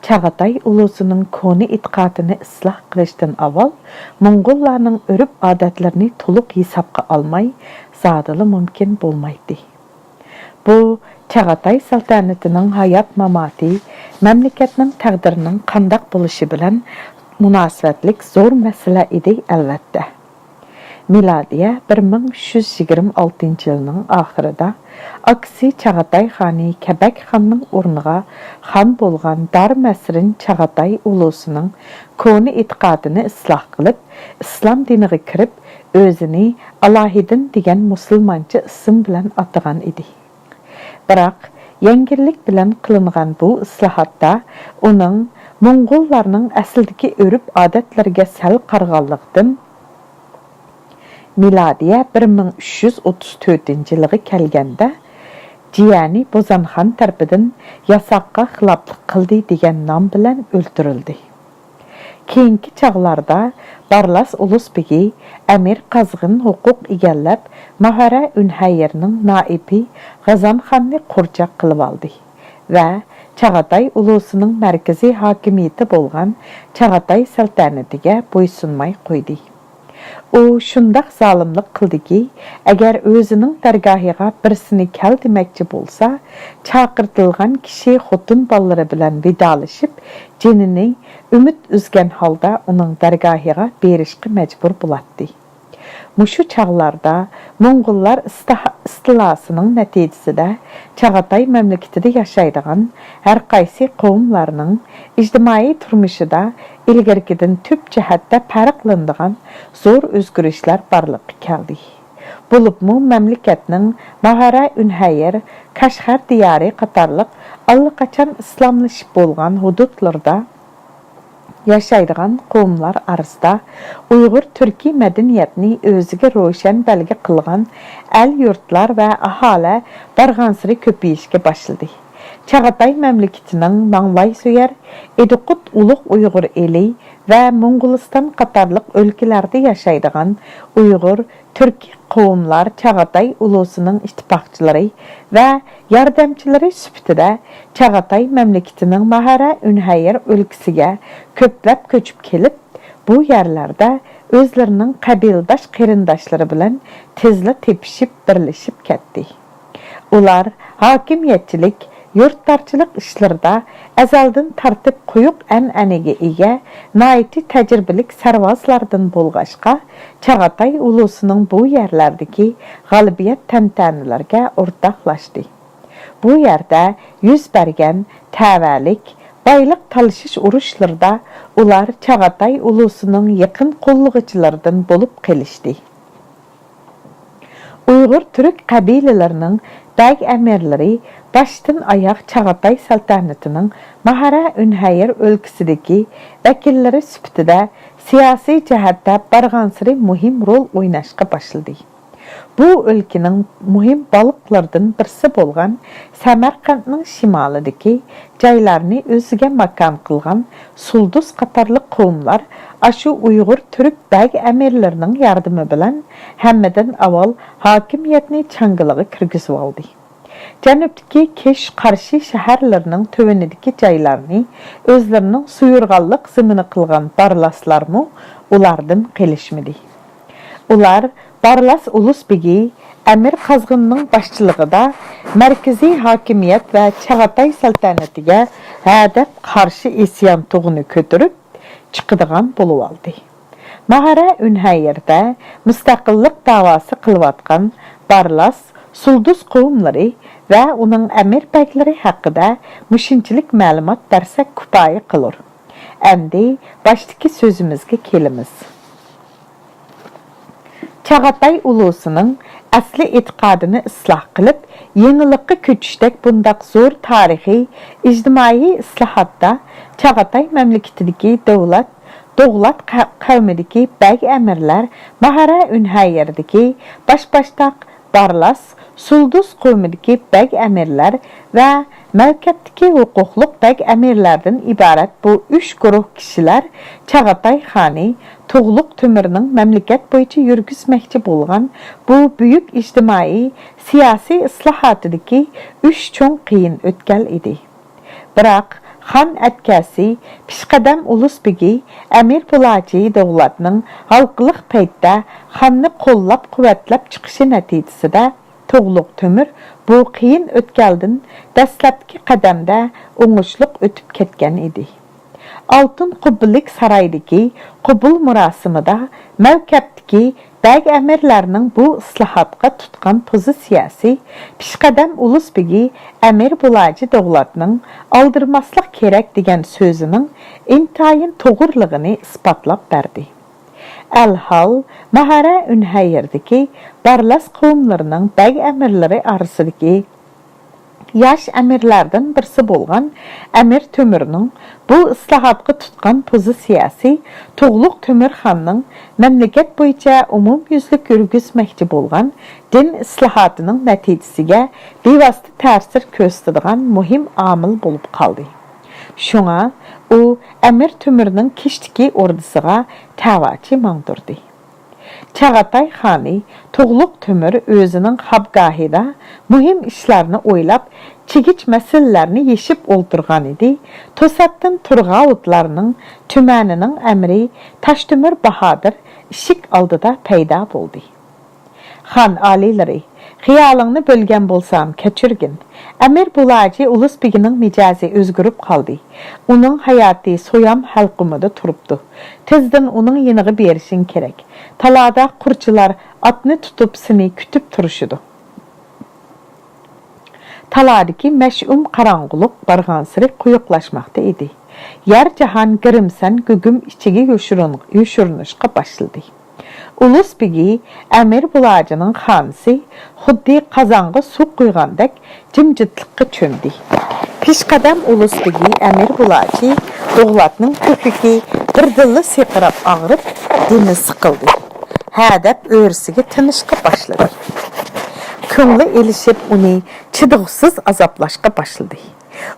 چاغاتاي ئۇلۇسىنىڭ كونا ئېتىقادىنى ئىسلاھ قىلىشتىن ئاۋۋال موڭغۇللارنىڭ ئۆرپ-ئادەتلىرىنى تولۇق ھېسابقا ئالماي زادىلا مۇمكىن بولمايتتى. بۇ چاغاتاي سەلتەنىتىنىڭ ھايات-ماماتى، مەملىكەتنىڭ تەقدىرىنىڭ قانداق بولۇشى بىلەن مۇناسىۋەتلىك زور مەسىلە ئىدى، ئەلۋەتتە. مىلادىيە بىر مىڭ ئۈچ يۈز يىگىرمە ئالتىنچى يىلنىڭ ئاخىرىدا ئاكىسى چاغاتاي خانى كەبەك خاننىڭ ئورنىغا خان بولغان دارمەسرىن چاغاتاي ئۇلۇسىنىڭ كونا ئېتىقادىنى ئىسلاھ قىلىپ، ئىسلام دىنىغا كىرىپ، ئۆزىنى ئالاھىدىن دېگەن مۇسۇلمانچە ئىسىم بىلەن ئاتىغان ئىدى. بىراق، يەڭگىللىك بىلەن قىلىنغان بۇ ئىسلاھاتتا ئۇنىڭ موڭغۇللارنىڭ ئەسلىدىكى ئۆرپ-ئادەتلىرىگە سەل قارىغانلىقتىن، مىلادىيە بىر مىڭ ئۈچ يۈز ئوتتۇز تۆتىنچى يىلىغا كەلگەندە، جىيەنى بوزانخان تەرىپىدىن ياساققا خىلاپلىق قىلدى دېگەن نام بىلەن ئۆلتۈرۈلدى. كېيىنكى چاغلاردا بارلاس ئۇلۇس بېگى ئەمىر قازغىن ھوقۇق ئىگىلەپ، ماھارە ئۈنھەيرنىڭ نائىبى غازانخاننى قورچاق قىلىۋالدى ۋە چاغاتاي ئۇلۇسىنىڭ مەركىزىي ھاكىمىيىتى بولغان چاغاتاي سەلتەنىتىگە بويسۇنماي قويدى. ئۇ شۇنداق زالىملىق قىلدىكى، ئەگەر ئۆزىنىڭ دەرگاھىغا بىرسىنى كەل دېمەكچى بولسا، چاقىرتىلغان كىشى خوتۇن بالىلىرى بىلەن ۋىدالىشىپ، جېنىنى ئۈمىد ئۈزگەن ھالدا ئۇنىڭ دەرگاھىغا بېرىشقا مەجبۇر بولاتتى. مۇشۇ چاغلاردا موڭغۇللار ئىستاھ-، ئىستىلاسىنىڭ نەتىجىسىدە چاغاتاي مەملىكىتىدە ياشايدىغان ھەرقايسى قوۋملارنىڭ ئىجتىمائىي تۇرمۇشىدا ئىلگىرىكىدىن تۈپ جەھەتتە پەرقلىنىدىغان زور ئۆزگىرىشلەر بارلىققا كەلدى. بولۇپمۇ مەملىكەتنىڭ ماھارە ئۈنھەير، كاشغەر دىيارى قاتارلىق ئاللىقاچان ئىسلاملىشىپ بولغان ھۇدۇدلىرىدا ياشايدىغان قوۋملار ئارىسىدا ئۇيغۇر تۈركىي مەدەنىيەتنى ئۆزىگە روشەن بەلگە قىلغان ئەل-يۇرتلار ۋە ئاھالە بارغانسېرى كۆپىيىشكە باشلىدى. چاغاتاي مەملىكىتىنىڭ ماڭلايسۆيەر، ئىدىقۇت ئۇلۇغ ئۇيغۇر ئېلى ۋە موڭغۇلىستان قاتارلىق ئۆلكىلەردە ياشايدىغان ئۇيغۇر تۈركىي قوۋملار چاغاتاي ئۇلۇسىنىڭ ئىتتىپاقچىلىرى ۋە ياردەمچىلىرى سۈپىتىدە چاغاتاي مەملىكىتىنىڭ ماھارە ئۈنھەير ئۆلكىسىگە كۆپلەپ كۆچۈپ كېلىپ، بۇ يەرلەردە ئۆزلىرىنىڭ قەبىلىداش قېرىنداشلىرى بىلەن تېزلا تېپىشىپ، بىرلىشىپ كەتتى. ئۇلار ھاكىمىيەتچىلىك، يۇرتدارچىلىق ئىشلىرىدا ئەزەلدىن تارتىپ قويۇق ئەنئەنىگە ئىگە، ناھايىتى تەجرىبىلىك سەرۋازلاردىن بولغاچقا، چاغاتاي ئۇلۇسىنىڭ بۇ يەرلەردىكى غالىبىيەت تەنتەنىلىرىگە ئورتاقلاشتى. بۇ يەردە يۈز بەرگەن تەۋەلىك، بايلىق تالىشىش ئۇرۇشلىرىدا ئۇلار چاغاتاي ئۇلۇسىنىڭ يېقىن قوللىغۇچىلىرىدىن بولۇپ قېلىشتى. ئۇيغۇر تۈرك قەبىلىلىرىنىڭ بەگ ئەمىرلىرى باشتىن ئاياغ چاغاتاي سەلتەنىتىنىڭ ماھارە ئۈنھەير ئۆلكىسىدىكى ۋەكىللىرى سۈپىتىدە سىياسىي جەھەتتە بارغانسېرى مۇھىم رول ئويناشقا باشلىدى. بۇ ئۆلكىنىڭ مۇھىم باغلىقلىرىدىن بىرسى بولغان سەمەرقەنتنىڭ شىمالىدىكى جايلارنى ئۆزىگە ماكان قىلغان سۇلدۇس قاتارلىق قوۋملار ئاشۇ ئۇيغۇر تۈرك بەگ ئەمىرلىرىنىڭ ياردىمى بىلەن ھەممىدىن ئاۋۋال ھاكىمىيەتنى چاڭگىلىغا كىرگۈزۈۋالدى. جەنۇبتىكى كېش قارشى شەھەرلىرىنىڭ تۆۋىنىدىكى جايلارنى ئۆزلىرىنىڭ سۇيۇرغاللىق زېمىنى قىلغان بارلاسلارمۇ ئۇلاردىن قېلىشمىدى. ئۇلار بارلاس ئۇلۇس بېگى ئەمىر قازغىننىڭ باشچىلىقىدا مەركىزىي ھاكىمىيەت ۋە چاغاتاي سەلتەنىتىگە ھەدەپ قارشى ئىسيان تۇغىنى كۆتۈرۈپ چىقىدىغان بولۇۋالدى. ماھارە ئۈنھەيىردە مۇستەقىللىق داۋاسى قىلىۋاتقان بارلاس، سۇلدۇس قوۋملىرى ۋە ئۇنىڭ ئەمىر بەگلىرى ھەققىدە مۇشۇنچىلىك مەلۇمات بەرسەك كۇپايە قىلۇر. ئەمدى باشتىكى سۆزىمىزگە كېلىمىز. چاغاتاي ئۇلۇسىنىڭ ئەسلى ئېتىقادىنى ئىسلاھ قىلىپ، يېڭىلىققا كۆچۈشتەك بۇنداق زور تارىخىي، ئىجتىمائىي ئىسلاھاتتا چاغاتاي مەملىكىتىدىكى دۆلەت، دوغلات قە-، قەۋمىدىكى بەگ ئەمىرلەر، ماھارە ئۈنھەيىردىكى باش باشتاق، بارلاس، سۇلدۇس قوۋمىدىكى بەگ ئەمىرلەر ۋە مەلكەپتىكى ھوقۇقلۇق بەگ ئەمىرلەردىن ئىبارەت بۇ ئۈچ گۇرۇھ كىشىلەر چاغاتاي خانى تۇغلۇق تۆمۈرنىڭ مەملىكەت بويىچە يۈرگۈزمەكچى بولغان بۇ بۈيۈك ئىجتىمائىي، سىياسىي ئىسلاھاتىدىكى ئۈچ چوڭ قىيىن ئۆتكەل ئىدى. بىراق، خان ئەتكەسى پېشقەدەم ئۇلۇس بېگى ئەمىر بۇلاجى دوغلاتنىڭ ھالقىلىق پەيتتە خاننى قوللاپ-قۇۋۋەتلەپ چىقىشى نەتىجىسىدە، تۇغلۇق تۆمۈر بۇ قىيىن ئۆتكەلدىن دەسلەپكى قەدەمدە ئوڭۇشلۇق ئۆتۈپ كەتكەن ئىدى. ئالتۇن قۇببىلىك سارايدىكى قوبۇل مۇراسىمىدا مەلكەپتىكى بەگ ئەمىرلەرنىڭ بۇ ئىسلاھاتقا تۇتقان پوزىتسىيەسى پېشقەدەم ئۇلۇس بېگى ئەمىر بۇلاجى دوغلاتنىڭ ئالدىرىماسلىق كېرەك دېگەن سۆزىنىڭ ئىنتايىن توغرىلىقىنى ئىسپاتلاپ بەردى. ئەلھال، ماھارە ئۈنھەيىردىكى بارلاس قوۋملىرىنىڭ بەگ ئەمىرلىرى ئارىسىدىكى ياش ئەمىرلەردىن بىرسى بولغان ئەمىر تۆمۈرنىڭ بۇ ئىسلاھاتقا تۇتقان پوزىتسىيەسى تۇغلۇق تۆمۈر خاننىڭ مەملىكەت بويىچە ئومۇميۈزلۈك يۈرگۈزمەكچى بولغان دىن ئىسلاھاتىنىڭ نەتىجىسىگە بىۋاسىتە تەسىر كۆرسىتىدىغان مۇھىم ئامىل بولۇپ قالدى. شۇڭا ئۇ ئەمىر تۆمۈرنىڭ كېشىدىكى ئوردىسىغا تەۋەچى ماڭدۇردى. چاغاتاي خانى تۇغلۇق تۆمۈر ئۆزىنىڭ خابگاھىدا مۇھىم ئىشلارنى ئويلاپ، چىگىچ مەسىلىلەرنى يېشىپ ئولتۇرغانىدى، توساتتىن تۇرغاۋۇتلارنىڭ تۈمەنىنىڭ ئەمىرى تاشتۆمۈر باھادىر ئىشىك ئالدىدا پەيدا بولدى. خان ئالىيلىرى، خىيالىڭنى بۆلگەن بولسام كەچۈرگىن. ئەمىر بۇلاجى ئۇلۇس بېگىنىڭ مىجەزى ئۆزگىرىپ قالدى. ئۇنىڭ ھاياتى سويام ھەلقۇمىدا تۇرۇپتۇ. تېزدىن ئۇنىڭ يېنىغا بېرىشىڭ كېرەك. تالادا قۇرچىلار ئاتنى تۇتۇپ سېنى كۈتۈپ تۇرۇشىدۇ. قالادىكى مەشئۇم قاراڭغۇلۇق بارغانسېرى قويۇقلاشماقتا ئىدى. يەر-جاھان گىرىمسەن گۇگۇم ئىچىگە يوشۇرۇن-، يوشۇرۇنۇشقا باشلىدى. ئۇلۇس بېگى ئەمىر بۇلاجىنىڭ خانىسى خۇددى قازانغا سۇ قۇيغاندەك جىمجىتلىققا چۆمدى. پېشقەدەم ئۇلۇس بېگى ئەمىر بۇلاجى دوغلاتنىڭ كۆكرىكى بىردىنلا سىرقىراپ ئاغرىپ، دېمى سىقىلدى. ھە دەپ ئۆرىسىگە تىنىشقا باشلىدى. كۆڭلى ئېلىشىپ، ئۇنى چىدىغۇسىز ئازابلاشقا باشلىدى.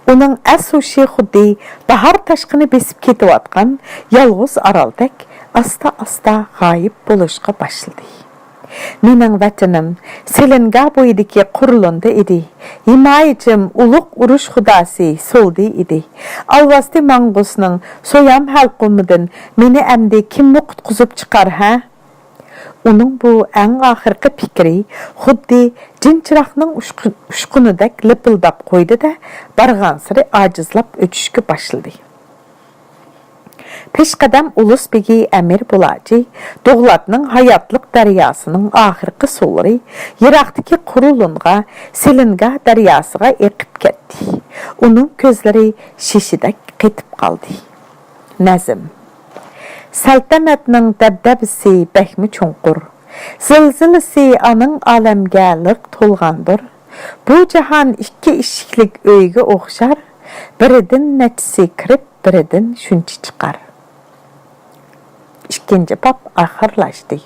ئۇنىڭ ئەس-ھوشى خۇددى باھار تاشقىنى بېسىپ كېتىۋاتقان يالغۇز ئارالدەك ئاستا-ئاستا غايىب بولۇشقا باشلىدى. مېنىڭ ۋەتىنىم سېلىنگا بويىدىكى قۇرۇلۇندا ئىدى. ھىمايىچىم ئۇلۇغ ئۇرۇش خۇداسى سولدى ئىدى. ئالۋاستى ماڭغۇسنىڭ سويام ھەلقۇمىدىن مېنى ئەمدى كىممۇ قۇتقۇزۇپ چىقار، ھە؟ ئۇنىڭ بۇ ئەڭ ئاخىرقى پىكرى خۇددى جىنچىراغنىڭ ئۇشقۇ-، ئۇشقۇنىدەك لىپىلداپ قويدى-دە، بارغانسېرى ئاجىزلاپ ئۆچۈشكە باشلىدى. پېشقەدەم ئۇلۇس بېگى ئەمىر بۇلاجى دوغلاتنىڭ ھاياتلىق دەرياسىنىڭ ئاخىرقى سۇلىرى يىراقتىكى قۇرۇلۇنغا، سېلىنگا دەرياسىغا ئېقىپ كەتتى. ئۇنىڭ كۆزلىرى شېشىدەك قېتىپ قالدى. نەزم. سەلتەنەتنىڭ دەبدەبىسى بەكمۇ چوڭقۇر، زىلزىلىسى ئانىڭ ئالەمگە لىق تولغاندۇر. بۇ جاھان ئىككى ئىشىكلىك ئۆيگە ئوخشار، بىرىدىن نەچچىسى كىرىپ، بىرىدىن شۇنچە چىقار. ئىككىنچى باب ئاخىرلاشتى.